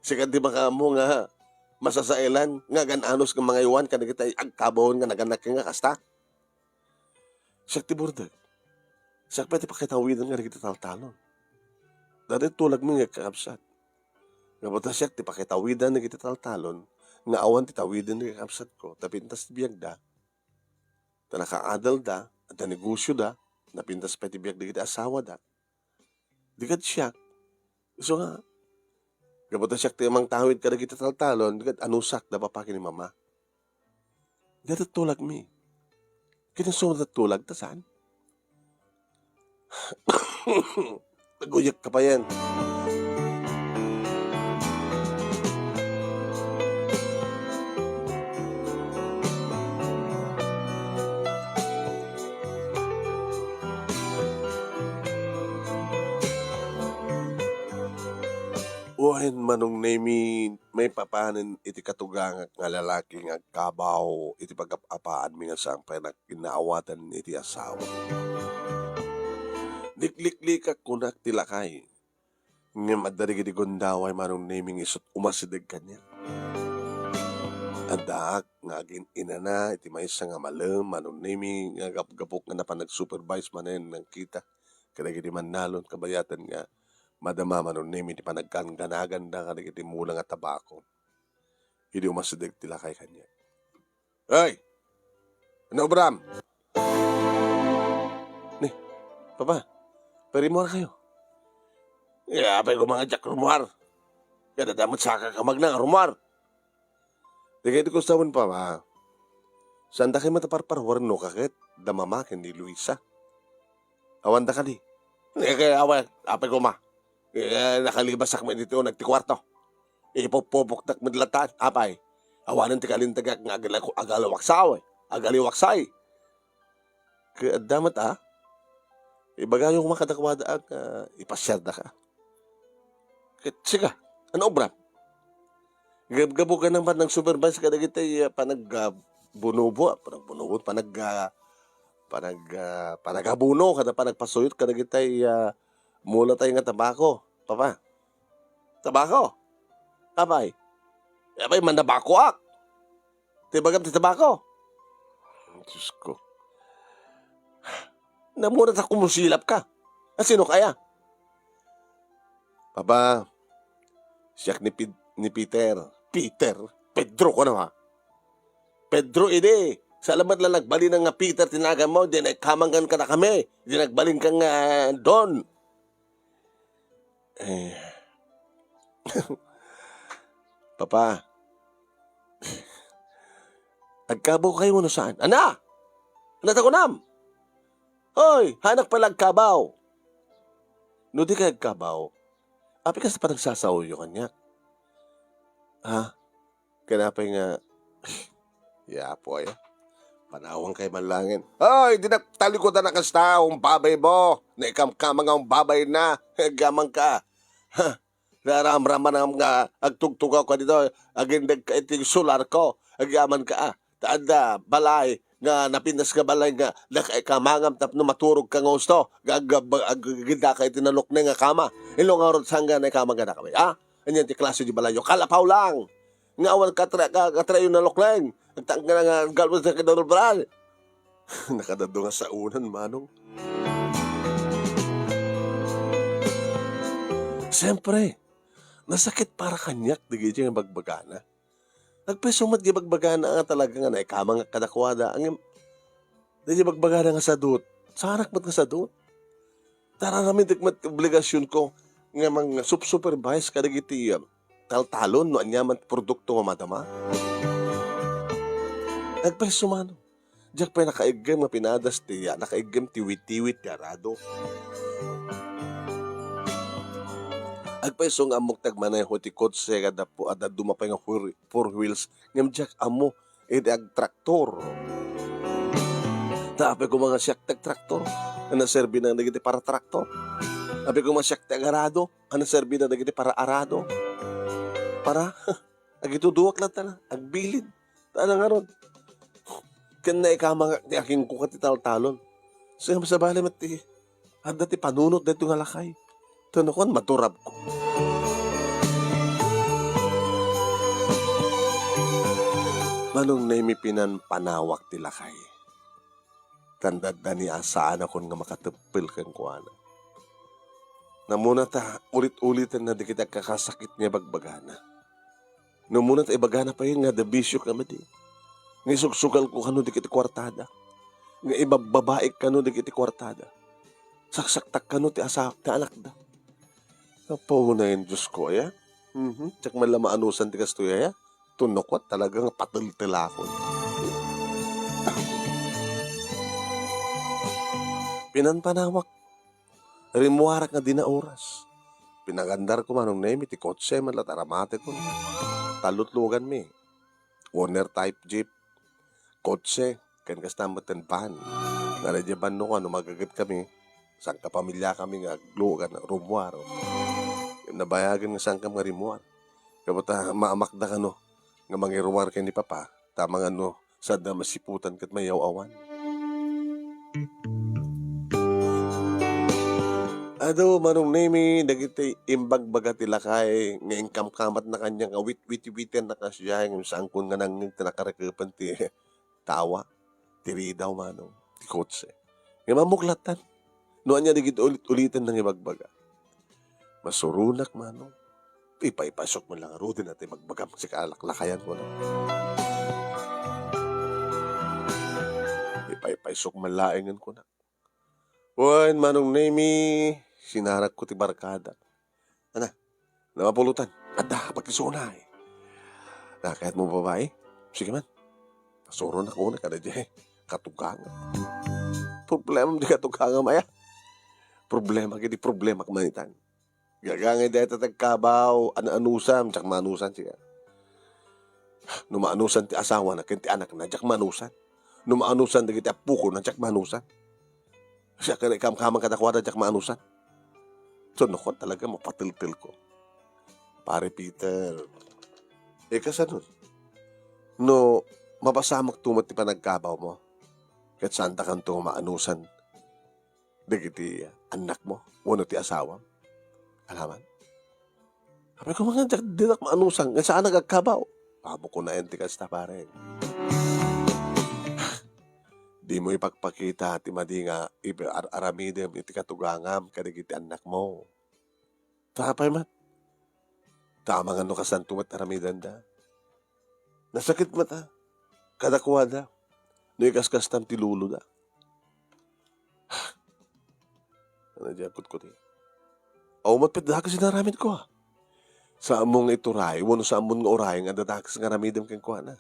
Sikan ti makaammo nga masasaelan nga agan-anos nga mangaywan kadagiti agkabawen nga naganak nga kasta. Siak ti burdek. Siak pay ti pakitawidan nga dagiti taltalon. Daytoy tulagmi nga kakabsat. Gapu ta siak ti pakitawidan dagiti taltalon nga awan ti tawiden dagiti kakabsatko, ta pintas ti biagda, ta nakaadalda, adda negosioda, napintas pay ti biag dagiti asawada. Di ket siak. Isu nga, gapu ta siak ti mangtawid kadagiti taltalon, di ket anusak da papa ken ni mama. Daytoy tulagmi. Kinasumada tulag ta saan? Naguyek ka pa yan. Wen, Manong Nemi, maipapanen iti katugangak nga lalaki nga agkabaw iti pagap-apaanmi nga saan pay nagkinnaawatan iti asawa. Likliklikak kunak ti lakay. Ngem adda dagiti gundaway, Manong Nemi, nga isut' umasideg kaniak. Addaak nga agin-inana iti maysa nga malem, Manong Nemi, nga gapgapok nga napan nag-supervise manen nagkita kadagiti mannalon kabayatan nga madama, Manong Nemi, ti panagganganaganda kadagiti mula nga tabako. Idi umasideg ti lakay kaniak. Ay! Ano, Bram? Ni, Papa, parimuar kayo. Ya, apay ko mga jak rumuar. Kada damot sa kakamagna nga rumuar. Di kayo di ko sawan, Papa. Saan da kayo mataparparwar no kaket? Da mama ken ni Luisa. Awan da kadi. Di kayo awan, apay ko ma. Eh, nakalibasak mo dito, nagti kwarto. Ipupupuktak mo dilatan, apay. Awanan ti kalintagak nga agala-, agalawaksay, agaliwaksay. Kaya adda met, ah. Ibagayo koma kadakwada, ah, ipasiarda ka. Ket sika, ano obram? Gab-, gapu ka naman nang supervise kadagiti, ah, panag-, ah, bunubo, ah, panagbunubo, panag-, ah, panag-, ah, panagabuno, kada panagpasuyot kadagiti, ah, mula tayo nga tabako, Papa. Tabako? Apay? Apay, manabakoak. Ti bagam ti tabako. Diyos ko. Namuna ta kumusilap ka. Asino kaya? Papa, siak ni Pid-, ni Peter. Peter? Pedro ko na, ha? Pedro, idi. Salamat la nagbalin nga Peter tinagan mo, di na ikamanggan ka na kami. Di nagbalin ka nga Don. Eh. Papa. Agkabaw kayo no saan? Ana! Ana ta kunam? Hoy, hanak pala agkabaw. No di kayo agkabaw, apay kas panagsasaoyo kaniak? Ha? Kanapay nga, ya, Apo, ay, panawang kay manlangin. Ay, di nagtalikudan na kasta, umbabay mo. Naikamkama nga umbabay na. Agyaman ka. Ha? Naramraman nga agtugtugaw ka dito. Agindeg ka iti solar ko. Agyaman ka, ah. Ta adda balay nga napintas nga balay nga nakaikamangan tapno maturog ka nga husto. Ag-, ag-, ag-, agidda ka iti nalukneng nga kama. Ilo nga urot saan nga naikamang ka na kami, ha? Anian ti klase di balayo? Kalapaw lang! Nga awan katra-, ka-, katrayo na loklang. Nagtangka na nga galwas na kadalubran. Nakadado nga saunan, Manong. Siyempre, nasakit para kaniak, di gaydi nga bagbagana. Nagpayso met di bagbagana nga talaga nga naikamang kadakwada. Ang, Daydi bagbagana nga sadut, saanak met nga sadut. Ta ar-aramidek met ti obligasionko nga mang-supervise kadagiti, um, taltalon no ania man ti produkto nga madama. Agpayso manen, diak pay nakaiggem nga pinadas ti, ah, nakaiggem ti witiwit ti arado. Agpayso nga ammok ti agmaneho ti kotse nga adda pu-, adda dumapay nga four, four wheels, ngem diak ammo iti agtraktor. Ta apay koma nga siak ti agtraktor, a naserbina dagiti para traktor. Apay koma nga siak ti agarado, a naserbina dagiti para arado. Para, agituduak latta, agbilin. Ta ngarud, ken naikamangak ti akinko ket ti taltalon. Sa-, sabali met ti adda ti panunot daytoy nga lakay. Ken nakuan, maturabko. Manong Nemi, pinanpanawak ti lakay. Tan daddani a saanakon nga makateppel kenkuana. Namuna ta ulit-uliten na dagiti agkakasakit nga bagbagana. No, muna ta ibagana pay nga adda bisio kami di. Nga isugsugalko kano dagiti kuartada. Nga ibabbabaik kano dagiti kuartada. Saksaktak kano ti asa-, ti anakda. Apo, unayen, Diosko, aya? Mhm. Diak man la maanusan ti kastoy, aya? Tunokot talaga nga pateltelakon. Pinanpanawak. Rimmuarak nga dina oras. Pinagandarko, Manong Nemi, ti kotse, man la ta aramatekon. Talutluganmi. Warner type jeep, kotse, ken kasta met ti van. Nga daydiay van no, no magaget kami, sangkapamiliakami nga aglugan, rummuar. Nabayagen nga sangkam nga rimmuar. Ket ta maamakda kano nga mangiruar ken ni Papa, ta amangan no, saan da masiputan ket mayaw-awan. Adu, Manong Nemi, dagiti imbagbaga ti lakay nga inkamkamatna kaniak nga witwitwiten na kasdiay, ngem saankon nga nangngeg ta nakarekepen ti tawa, ti ridaw, Manong, ti kotse. Ngem ammok lattan, no ania dagiti ulit-uliten nga ibagbaga. Masuronak, Manong. Ipaypaysok man la ngaruden ti bagbagam, sika a laklakayan, kunak. Ipaypaysok man laengen, kunak. Wen, Manong Nemi, sinarakko ti barkada. Ana, na mapulotan. Adda, pakisuna, eh. Na, kayatmo babai? Sige man. Pasuronak unay kadaydiay. Katugangam. Problema di katugangam, aya. Problema, kiti problema kanitan. Gagangay dayta ti agkabaw, an-anusam, diak maanusan siya. No maanusan ti asawana ken ti anakna, diak maanusan. No maanusan dagiti appokona, diak maanusan. Siak ken ikamkamang kadakuada, diak maanusan. So, naku, talaga mapateltelko. Pare Peter, eh, kasano? No mapasamakto met ti panagkabawmo, ket saantakanto nga maanusan dagiti annakmo wenno ti asawam? Alaman? Apay koma nga diak, dinak maanusan nga saanak agkabaw? Amok unayen ti kasta, pare. Dimo ipakpakita ti madi nga ipa-, ar-, aramidem iti katugangam kadagiti annakmo. Ta apay met? Ta amangan no kasanto met aramidenda. Nasakit met a kadakuada no ikaskastam ti loloda. Ano di agkutkuti? Aw met pet dakes inaramidko, a. Saanmo nga ituray, wenno saanmo nga uray nga adda dakes nga aramidem kenkuana.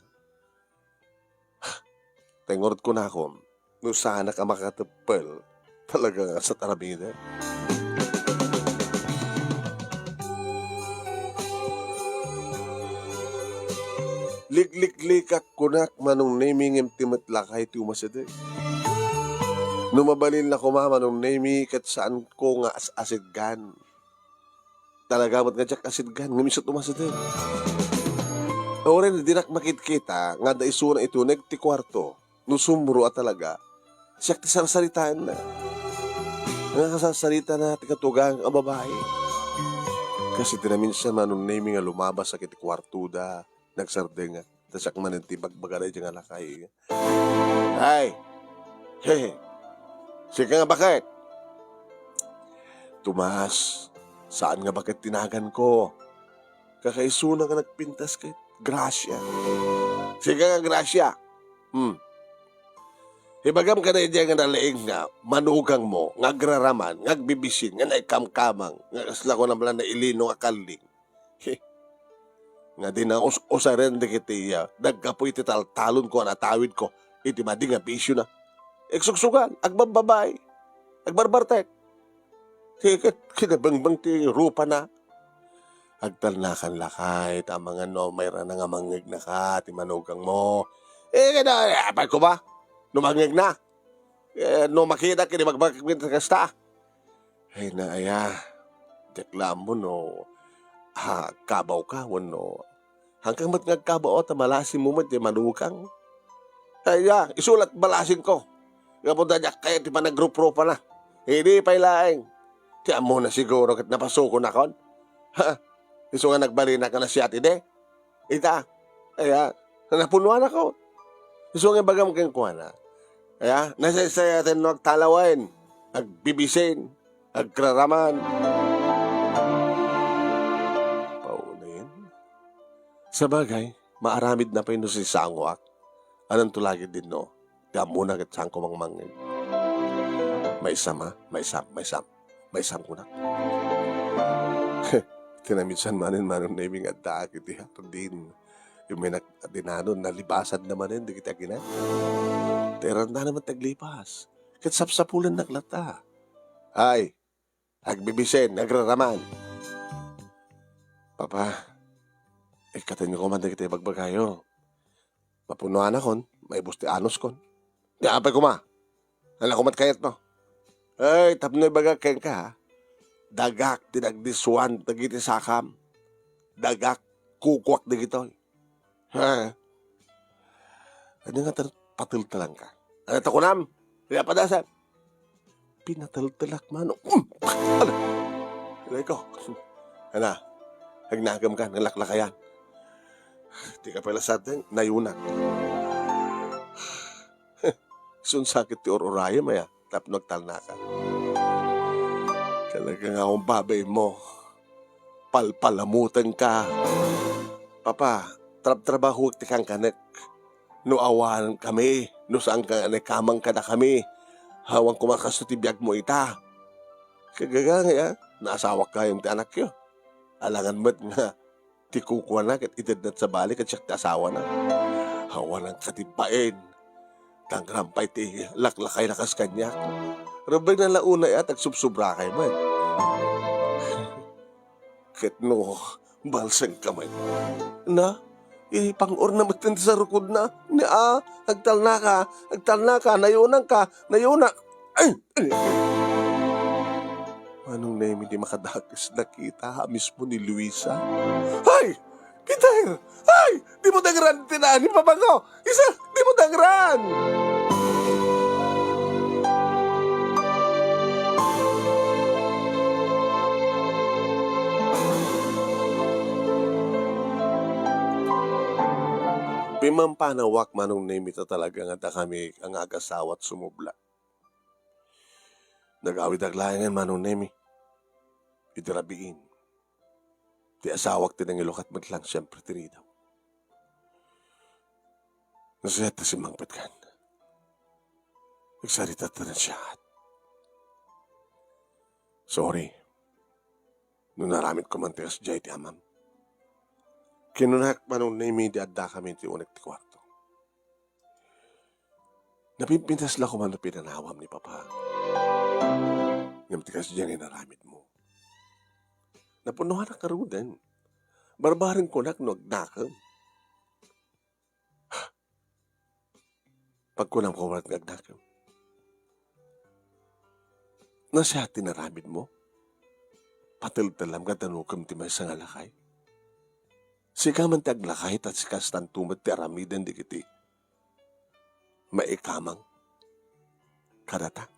Tay ngarud kunakom, no saanak a makateppel, talaga nga sat aramiden. Likliklikak kunak, Manong Nemi, ngem ti met lakay ti umasideg. No mabalin la koma, Manong Nemi, ket saanko nga as-asidgan. Talaga met nga diak asidgan, ngem isu ti umasideg. Uray dinak makitkita nga adda isuna ituneg ti kuarto, no sumro a talaga, siak ti sarsaritaenna. Nga kasarsaritana ti katugang a babai. Kas iti naminsan, Manong Nemi, nga lumabas iti kuartoda, nagsardengak. Ta siak manen ti bagbagada iti nga lakay. Ay! Hehe! Sika nga baket! Tomas, saan nga baket ti naganko. Kakaisuna nga nagpintas ket Gracia. Sika nga Gracia! Hmm. Ibagam kadi idiay nga nalaing nga manugangmo, nga agraraman, nga agbibisin, nga naikamkamang, nga kasla kunam la nailino nga kalling. He. Nga di na us-, usaren dagiti, ah, naggapu iti taltalonko a natawidko iti madi nga bisiona. Igsugsugan, agbabbabai, agbarbartek. Ti ket kinabangbang ti rupana. Agtalnakan lakay, ta amangan no mairana nga mangngegnaka ti manugangmo. Eh, kada, apay ko ba? No mangngegna? Eh, no makita, kini magbagak mi kasta. Ay na aya, diak la ammo no, ha, kabaw ka, wenno Hangkan met nga agkabaw ta malasim mo met ti manugang. Ay, ya, isu la ti malasimko. Gapu ta diak kayat ti panagruprupana. Idi pay laeng. Ti ammona siguro ket napasukonakon. Ha? Isu nga nagbalinak nga nasiat idi. Ita, aya, napunuanakon. Isu nga ibagam kenkuana. Aya, nasaysayaten no agtalawen, agbibisin, agraraman. Paunin? Sabagay, maaramidna pay no sisangoak. Ananto lagi dinno, ti ammona ket saanko mangmangngeg. Maisam, a? Maisam, maisam. Maisam kunak. Ti naminsan manen, Manong Nemi, nga addaak iti hardin. Immay nak-, dinanon, nalibasanna manen dagiti aginak. Ta iranda met ti aglipas. Ket sapsapulennak latta. Ay, agbibisen, agraraman. Papa, ikkatenyo koma dagiti ibagbagayo. Mapunoanakon, maibus ti anuskon. Ti apay koma? Ania koma ti kayatmo? Ay, tapno ibagak kenka, ha? Dagak ti nagdiswan dagiti sakam. Dagak kukuak dagitoy. Ha? Ania nga tan-, pateltelanka? Ania ta kunam? Ania padasem? Pinateltelak, Manong. Um! Ala! Aray ko. Ana, agnakemka, nalaklakayan. Di ka pala sa atin, nayunak. Sun sakit ti ur-urayem, aya, tapno agtalnaka. Talaga nga akong babain mo. Palpalamutanka. Papa, trabtrabahuek ti kankanek. No awankami, no saanka nga naikamang kadakami, awan koma kasto ti biagmo ita. Kagagangay, a, naasawak gayam ti anakyo. Alangan met nga ti kukuana ket itedna ti sabali ket siak ti asawana. Awananka ti bain. Tangram pay ti laklakay lakas kaniak. Rubengna la unay a, agsubsubrakay met. Ket no, balsengka met. Na, ipang-orna met ti sarukodna. Ni a, agtalnaka, agtalnaka, nayunanka, nayuna-, ay! Manong Nemi, di makadakes, nakita a mismo ni Luisa. Ay! Peter! Ay! Dimo dangran ti naan ni Papako! Isa, dimo dangran! Pimampanawak, Manong Nemi, ta talaga nga dakami nga agasawa ti sumubla. Nagawidak laengen, Manong Nemi. Iti rabiin, ti asawak ti nangilukat met lang siempre ti ridaw. Nasayaat ta simmangpetkan. Nagsarita ta siak. Sorry. No naramidko man ti kasdiay ti amam. Kinunak, Manong Nemi, di addakami ti unek ti kuarto. Napimpintas la koma no pinanawam ni Papa. Ngem ti kasdiay nga inaramidmo. Napunoanak ngaruden. Barbareng kunak no agnakem. Pagkunam koma nga agnakem. Nasayaat ti naramidmo? Pateltelam nga danukem ti maysa nga lakay? Sika man ti aglakay, ta sikastanto met ti aramiden dagiti maikamang kadata.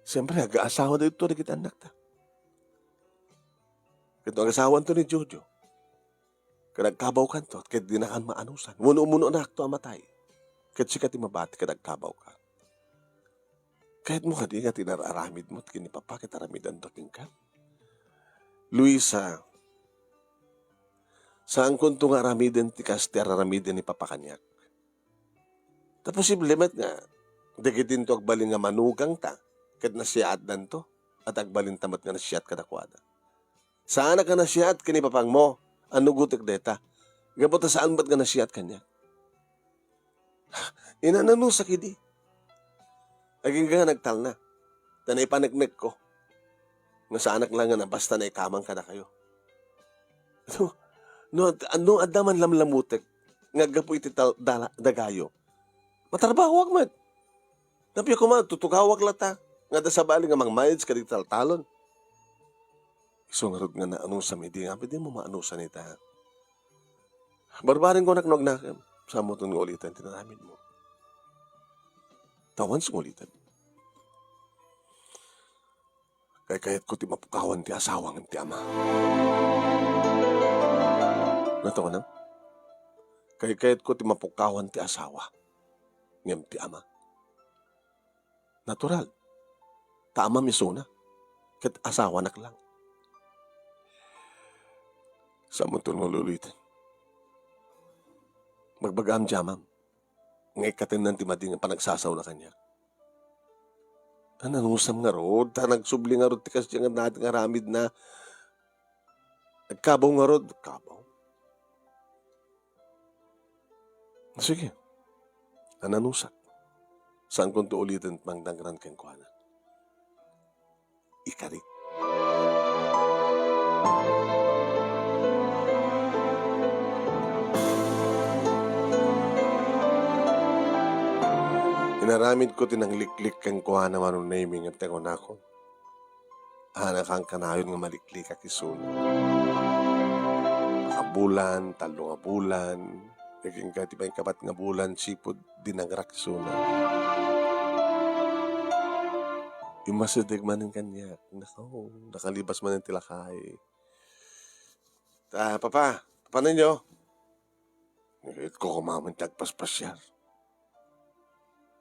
Siempre, agaasawa dayto dagiti annakta. Ket no agasawanto ni Jojo, ket agkabawkanto, ket dinakan maanusan, wenno umunoanakto a matay, ket sika ti mabati ket agkabawka. Kayatmo kadi nga ti nararamidmo ken ni Papa ket aramidanto kenka? Luisa, saankonto nga aramiden ti kas ti araramiden ni Papa kaniak. Ta posible met nga dagidinto agbalin nga manugangta ket nasiaatdanto, ta agbalinta met nga nasiaat kadakuada. Saanak a nasiaat ken ni papangmo a nugotek dayta, gapu ta saan met nga nasiaat kaniak. Inananusak idi. Agingga nga nagtalna. Ta naipaneknekko nga saanak laeng nga nabasta naikamang kadakayo. No, no, no adda man lamlamutek nga aggapu iti tal-, dala-, dagayo, matrabahoak met. Napia koma, tutugawak latta nga adda sabali nga mangmanage kadagiti taltalon. Isu ngarud nga naanusam idi nga, pwede mo maanusan ita. Barbarenko, anak, no agnakem, samoton nga ulitan ti naramidmo. Ta once nga ulitan, kaykayatko ti mapukawan ti asawa ngem ti ama. Natawanan? Kaykayatko ti mapukawan ti asawa ngem ti ama. Natural. Ta amam isuna. Ket asawanak lang. Samoton nga ulitan. Bagbagaam ti amam nga ikkatennan ti madi nga panagsasawna kaniak. Nanusam ngarud, ta nagsubli ngarud ti kasdiay nga aramidna. Agkabaw ngarud, agkabaw. Sige. Ananusak. Saankonto uliten ti mangdangran kenkuana. Ikarit. Inaramidko ti nangliklik kenkuana, Manong Nemy, ngem ti kunakon, anak, kanayon nga maliklikak isuna. Makabulan, tallo nga bulan, agingga ti maikapat nga bulan, sipud dinangrak isuna. Immasideg manen kaniak. Nako, nakalibas manen ti lakay. Ta, Papa, Papa Ninyo, itko koma manen ti agpaspasiar.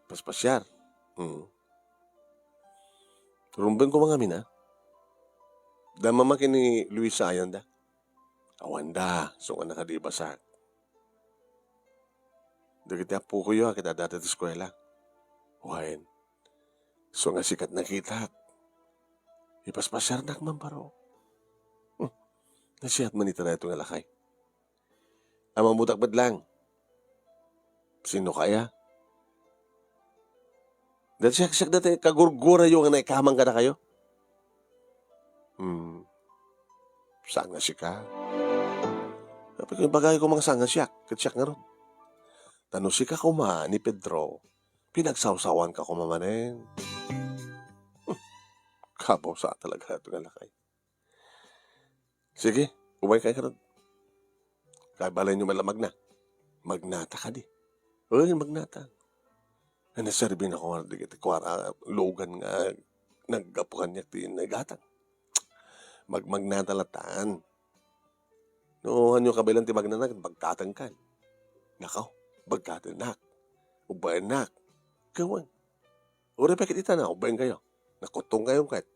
Paspasiar? Hmm. Rumbeng koma ngamin, a? Adda Mama ken ni Luisa, awan da? Awan da, isu nga nakalibasak. Dagiti appokoyo a ket addada ti eskuela. Wen, isu nga sika ti nakitak. Ipaspasiarnak man baro. Hmm. Nasiat man ita daytoy nga lakay. Ammodak met lang. Sino kaya? Dayta siak, siak dayta kagurgurayo nga naikamang kadakayo? Hmm. Saan nga sika? Apay, ibagayko man nga saan nga siak, ket siak ngarud. Ta no sika koma ni Pedro, pinagsawsawanka koma manen. Hmm. Kabaw sa talaga ito nga lakay. Sige, umayka ngarud. Kay balayyo met la magna. Magnata kadi. Wen, magnata. Naserbinako ngarud dagiti kuara, lugan nga naggapu kaniak ti naigatang. Magmagnata latan. No, ania kabaelan ti magnana, bagkatenkan. Nakaw, bagkatennak. Ubbaennak. Kawan. Uray pay ket ita, naubbaenkayo. Nakutongkayo ket.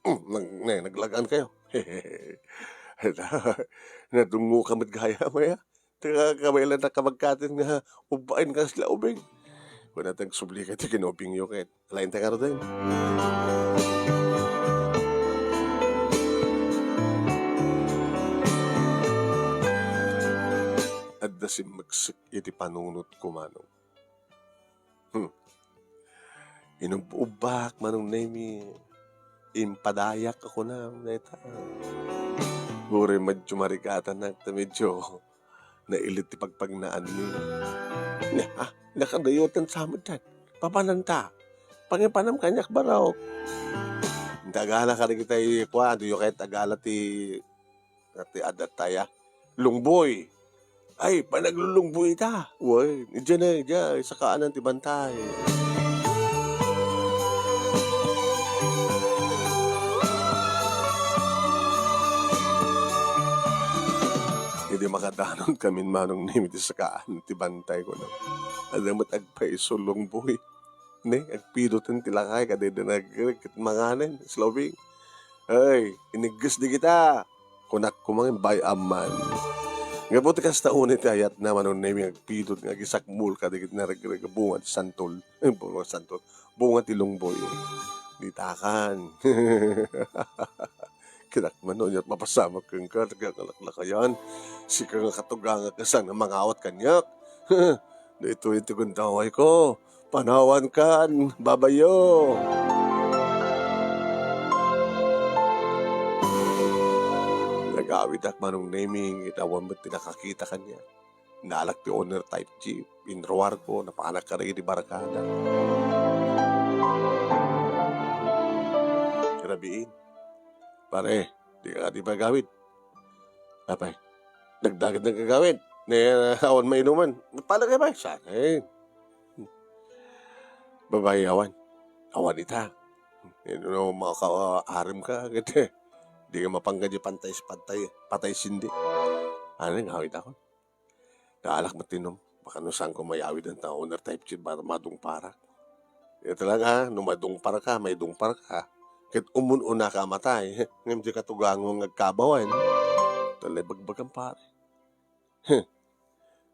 Nag-, ne, naglagankayo. Nadungoka met gayam aya. Ta kabaelannak a bagkaten nga ubbaenka kasla ubing. Kuna ta agsubli kay ti kinaubingyo ket. Laeng ta ngaruden. Adda simmeksek iti panunotko, Manong. Hmm. Inub-ubbak, Manong Nemy. Impadayak a kunam dayta. Uray medyo marikatanak ta medyo nailit ti pagpagnaanmi. Nia, ah, nakadayotan sa amin diay. Papananta. Pangipanam kaniak barok. Tagala kadagitay kua, diyo kay tagala ti, ti adda tayo. Lungboy. Ay, panaglulungboy ita. Wen, idiay na, idiay, sakaanan ti bantay. Idi makadanon kamin, Manong Nemy, ti sakaan ti bantay, kunak. Adda met agpaiso lungboy. Ne, agpidoten ti lakay, kadayda nagirek ket manganen, islawing. Ay, inigges dagita. Kunak koma nga bay-am man. Gapu ti kasta unay ti ayatna, Manong Nemi, agpidot nga agisakmol kadagiti naregreg a bunga ti santol. Eh, bunga ti santol. Bunga ti lungboy. Ditakan. Kinak man, no, ket mapasamak kenka, taga kalaklakayan. Sika nga katugangak, saan nga mangawat kaniak? Daytoy ti gundawayko. Panawankan, babayo. Nagawidak, Manong Nemi, ket awan met ti nakakita kaniak. Naalak ti owner type jeep, inruarko, napanak kadagiti barkada. Rabiin, "Pare, dika kadi pagawid?" "Apay, dagdaget nga agawid. Ne, awan mainuman." "Pare, apay?" "Saan, eh?" "Babae, awan. Awan ita. Eh, no, makaarem ka, ket, eh, di ka mapangga di pantay, pantay, patay sindi." Ano, nagawidakon. Naalak met ti inum. Baka no saanko mayawid ta owner type jeep, baka madungparak. Ita lang, ha, no madungparka, maidungparka. Ket umun-unaka a matay, ngem dika tugangon nga agkabawen. Ita lay bagbagam, pare. Heh.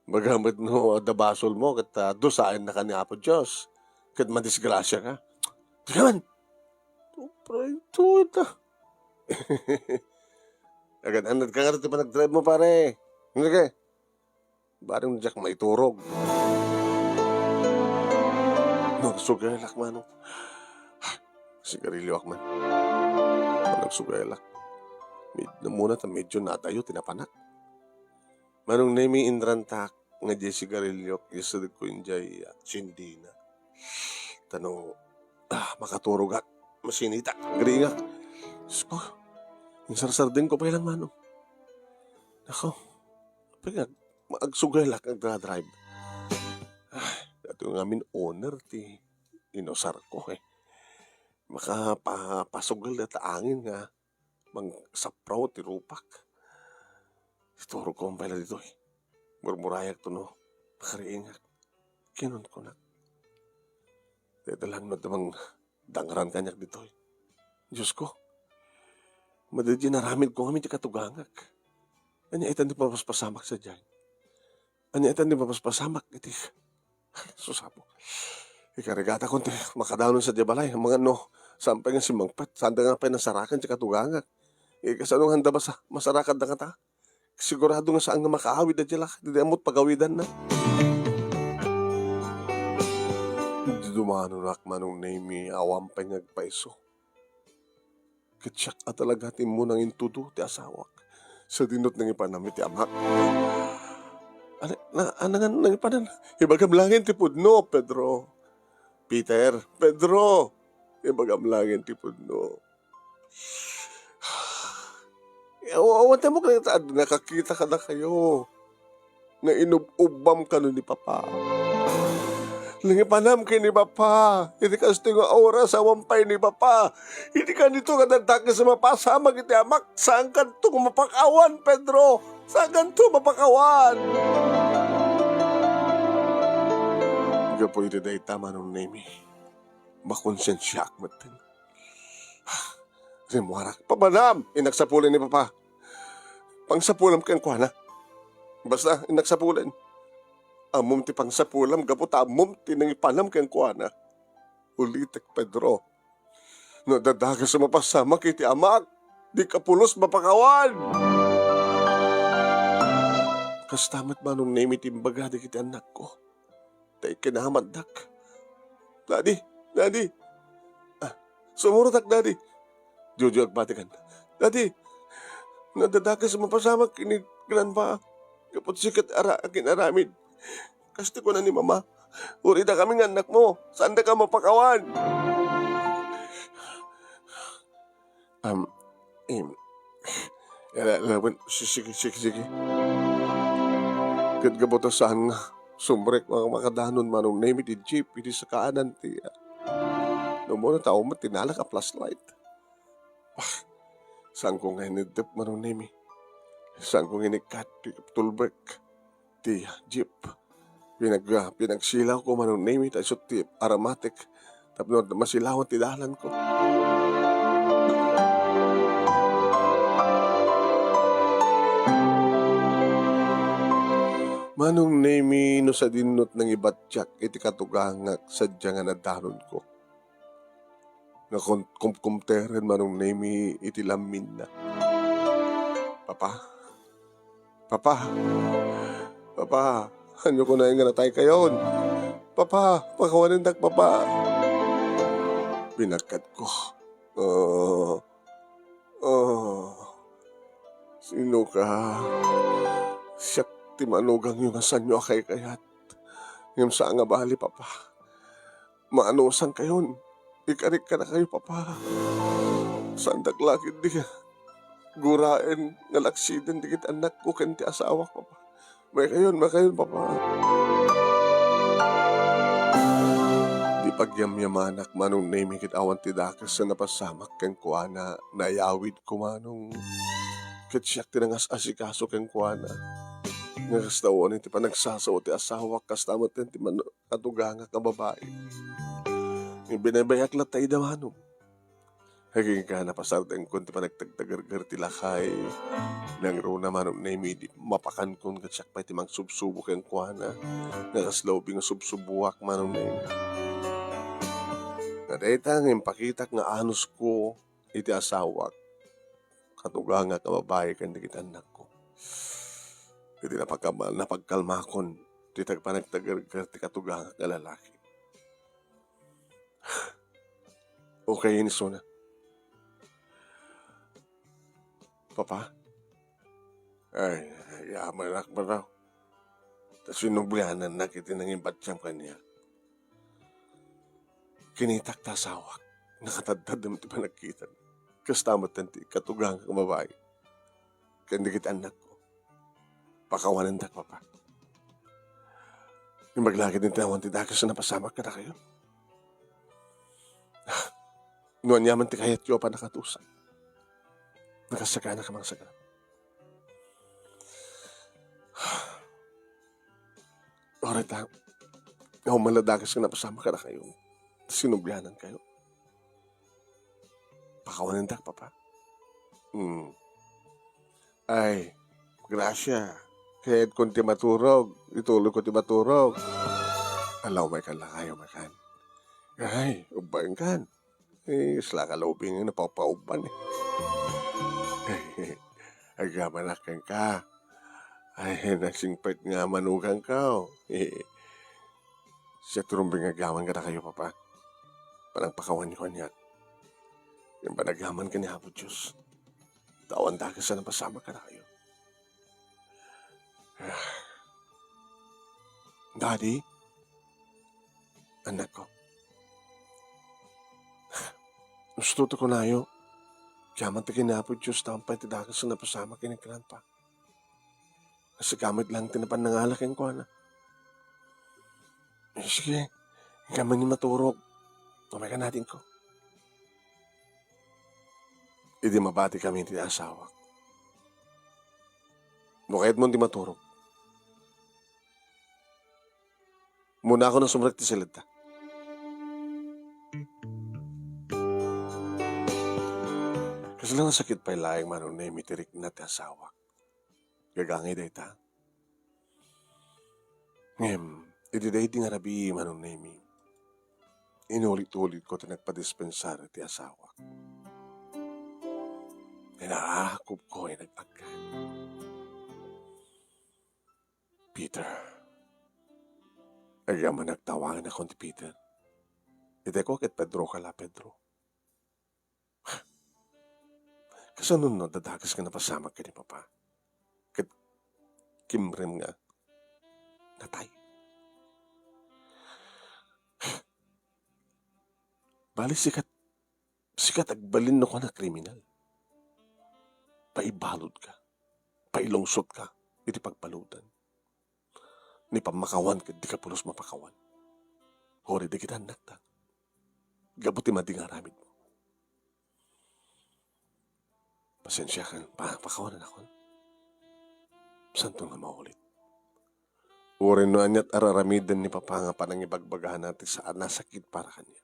Baga met no adda basolmo, ket, ah, dusaennaka ni Apo Dios, ket madisgrasiaka. Dika man! Pray to it, ah. Agad-anad ka nga ti panagdrive mo, pare. Ano ka? Bareng diak maiturog. Nagsugelak, Manong. Sigarilyoak man. Nagsugelak. Med-, namuna ta medyo nadayo ti napanak. Manong Nemi, inrantak nga diay sigarilyo, isadko idiay, ah, sindina. Ta no, ah, makaturogak, masinitak, agriingak. Diyos ko, insarsardengko pay lang, Manong. Nako, apay nga, agsugelak, agdadrive. Ah, daytoy ngamin owner ti inusarko, eh. Makapa-, pasugal dayta angin nga mangsapraw ti rupak. Iturogko pay la ditoy. Murmurayak no makariingak. Kinunkunak. Dayta lang no adda mangdangran kaniak ditoy. Diyos ko, madi diay inaramidko ngamin ti katugangak. Ania itan ti mapaspasamak sadiay? Ania itan ti mapaspasamak iti Susapok. Ikarigatakon ti makadanon sadiay balay. Amangan no, saan pay nga simmangpet. Saanda nga pay nasarakan ti katugangak. Eh, kasano nga anda masa-, masarakan dakata? Sigurado nga saan nga makaawid daydiay laki. Daydiay ammot pagawidanna. Dumanonak, Manong Nemi, awan pay nga agpaiso. Ket siak a talaga ti immo nangintudo ti asawak. Sadino ti nangipanam iti amak? Ano, na, ano nga nangipanan? Ibagam laeng ti pudno, Pedro. Peter, Pedro, ibagam laeng ti pudno. Aw-, awan tayo mo kanita, nakakita kadakayo. Nainub-ubbam kano ni Papa. Nangipanam ken ni Papa. Iti kastoy nga oras, awan pay ni Papa. Iti kanito nga dadakes a mapasamak iti amak, saan kanto nga mapakawan, Pedro. Saan kanto mapakawan. Gapu iti dayta, Manong Nemi, makonsensiaak metten. Rimmuarak. Papanam! Innak sapulen ni Papa. Pangsapulam kenkuana. Basta, innak sapulen. Ammom ti pangsapulam gapu ta ammom ti nangipanam kenkuana. Ulitek, Pedro. No adda dakes a mapasamak iti amak, dika pulos mapakawan! Kasta met, Manong Nemi, ti imbaga dagiti annakko. Ta ikinamatdak. Daddy, Daddy. Ah, sumurotak, Daddy. Jojo, agbatikan. Daddy, no adda dakes a mapasamak ken ni Grandpa. Gapu ta sika ti ara-, agin-aramid. Kasta kuna ni Mama, "Uridakami nga annakmo. Saandaka mapakawan." Um, em, ala, ala, wen, si-, sige, sige, sige. Ket gapu ta saan nga sumrek nga makadanon, Manong Nemi, ti jeep iti sakaanan ti, ah, no, muna tao met tinalak a flashlight. Ah, saanko nga iniddep, Manong Nemi. Saanko nga inikkat ti tulbek ti jeep. Pinag-, ah, pinagsilawko, Manong Nemi, ta isu ti aromatic tapno masilawan ti dalanko. Manong Nemi, no sadinno ti nangibattiak iti katugangak sadiay nga nadanonko. Nga kun-, kumkumteren Manong Nemi iti lamminna. Papa, Papa, Papa, ania kunayon nga nataykayon? Papa, pakawanendak, Papa. Binagkatko. Ah, ah, sinoka? Siak ti manugangyo nga saanyo a kaykayat. Ngem saan nga bali, Papa. Maanusangkayon. Ikarik kadakayo, Papa. Saandak la ketdi nga guraen nga laksiden dagiti annakko ken ti asawak, Papa. Maikayon, maikayon, Papa. Ti pagyamyamanak, Manong Nemi, ket awan ti dakes a napasamak kenkuana, nayawidko, Manong. Ket siak ti nangas-asikaso kenkuana. Nga kasta wen ti panagsasao ti asawak, kasta met ti man-, katugangak a babai. Nga binaybay-ak latta ida, Manong. Agingga napasardengkon ti panagtagtagerger ti lakay. Nangruna Manong Nemi idi mapakankon ket siak pay ti mangsubsubo kenkuana. Nga kasla ubing nga subsuboak Manong Nemi. Nga dayta nga impakitak nga anusko iti asawak, katugangak a babai ken dagiti annakko. Iti napagkama-, napagkalmakon ti tagpanagtagerger ti katugangak nga lalaki. Okay, inisuna. Papa? Ay, yamanak, Papa. Ta sinublianannak iti nangibattiam kaniak. Kinitak ta asawak, nakatadtadem ti panagkitan. Kasta met ti katugangak a babai. Ken dagiti annakko. Pakawanendak, Papa. Imbag la ketdi ti awan ti dakes a napasamak kadakayo. No aniaman ti kayatyo a pannakatusa, nakasagana ka mangsagana. Oray ta, awan man la dakes nga napasamak kadakayo. Sinublianankayo. Pakawanendak, Papa. Hmm. Ay, grasia. Kayatko ti maturog. Itulogko ti maturog. Ala, umaykan lakay, umaykan. Ay, ubbaenkan. Eh, kasla ka la ubing nga napapaubban, eh. Agyamanak kenka. Ay, nasingpet nga manugangko. Siak ti rumbeng nga agyaman kadakayo, Papa. Panangpakawanyo kaniak. Ken panagyaman ken ni Apo Dios. Ta awan dakes a napasamak kadakayo. Daddy, annakko. Husto ti kunayo. Agyaman ta ken ni Apo Dios, ta awan pay ti dakes a napasamak ken ni Grandpa. Sika met lang ti napan nangala kenkuana. Eh, sige, inka man maturog. Umaykan, adingko. Idi mabati kami ti asawak. No kayatmo ti maturog, munakon a sumrek ti siledta. Kasla nasakit pay laeng Manong Nemi ti rikna ti asawak. Gagangay dayta. Ngem, idi daydi nga rabii Manong Nemi, inulit-ulitko ti nagpadispensar ti asawak. Inaakupko nga nag-agkan. Peter. Agyamanak tawangan a kuan ti Peter. Iteko ket Pedro ka la, Pedro. Kasano no adda dakes nga napasamak ken ni Papa? Ket kimrem nga natay. Bali, sika, sika ti agbalin no kuana kriminal. Paibaludka. Pailungsotka iti pagbaludan. Ni pammakawan ket dika pulos mapakawan. Uray dagiti annakta. Gapu ti madi nga aramidmo. Pasensiakan, pa-, pakawanennakon. Saanton nga maulit. Uray no aniat ar-aramiden ni Papa nga panangibagbagana ti saan a sakit para kaniak.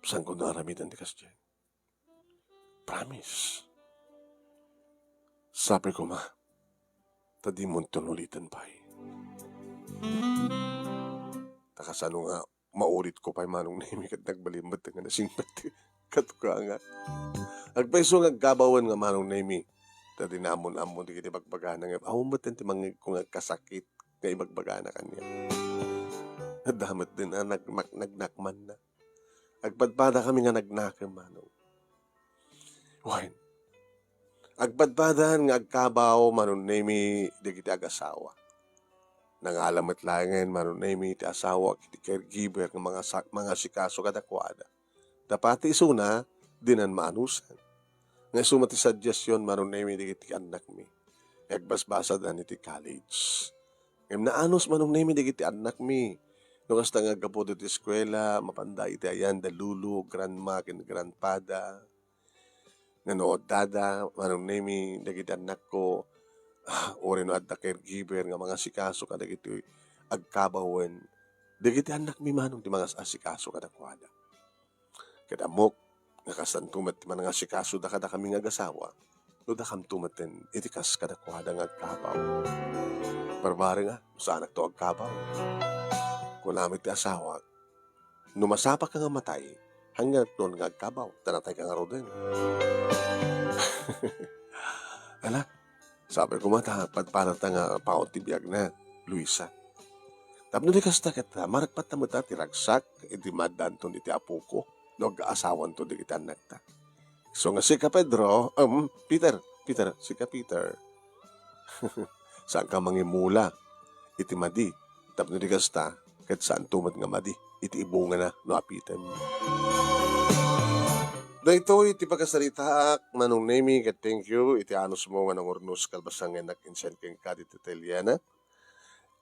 Saanko nga aramiden ti kasdiay. Promise. Sapay koma, ta dimonton uliten pay. Ta kasano nga maulitko pay, Manong Nemi, ket nagbalin met nga nasingpet ti katugangak. Agpayso nga agkabawen nga Manong Nemi, ta di naammo-ammo dagiti bagbagana nga awan met ti mangngegko nga agkasakit nga ibagbagana kaniak. Adda met din a nagmak-, nagnakmanna. Agpadpadakami nga nagnakem, Manong. Wen, agpadpadan nga agkabaw, Manong Nemi, dagiti agasawa. Nangala met laengen, Manong Nemi, ti asawak iti caregiver nga mangasa-, mangasikaso kadakuada. Ta pati isuna, dinan maanusan. Nga isu met ti suggestion, Manong Nemi, dagiti annakmi. Agbasbasadan iti college. Ngem naanus, Manong Nemi, dagiti annakmi. No kasta nga aggapu iti eskuela, mapanda iti ayan da lulu, grandma, ken grandpada. Nga no addada, Manong Nemi, dagiti annakko, ah, uray no adda caregiver nga mangasikaso kadagiti agkabawen, dagiti annakmi, Manong, ti mangas-asikaso kadakuada. Ket ammok nga kastanto met ti manangasikasoda kadakami nga agasawa, no dakamto metten iti kas kadakuada nga agkabaw. Barbareng a, no saanakto agkabaw. Kuna met ti asawak, no masapaka nga matay, hangnganakon nga agkabaw, ta natayka ngaruden. Ala, sapay koma ta padpadanta nga paut ti biagna, Luisa. Tapno di kasta ket, ah, maragpatta met ti ragsak iti maaddaanton iti apoko no agkaasawanto dagiti annakta. So nga sika, Pedro, um, Peter, Peter, sika, Peter. Saanka mangimula iti madi, tapno di kasta, ket saanto met nga madi iti ibungana no apitem. Daytoy ti pakasaritaak, Manong Nemi, ket thank you iti anusmo nga nangurnos kalpasan nga nag-insent kenka ditoy Teliana.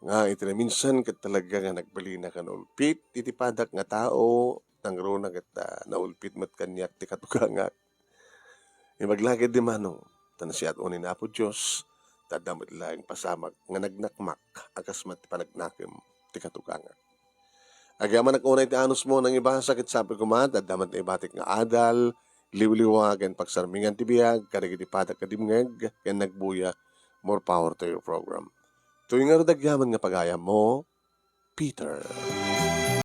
Nga iti naminsan ket talaga nga nagbalin a naulpit iti padak nga tao, nangruna ket, ah, naulpit met kaniak ti katugangak. Ibaglaged di Manong, ta nasiat-o ni Apo Dios, ta adda met laeng pasamak nga nagnakmak a kas met ti panagnakem ti katugangak. Agyamanak unay ti anusmo nangibasa ket sapay koma ta adda met naibatik nga adal, liwliwa, ken pagsarmingan ti biag kadagiti padak nga dimngeg ken nagbuya. More power to your program. Toy ngarud agyaman nga pagayammo, Peter.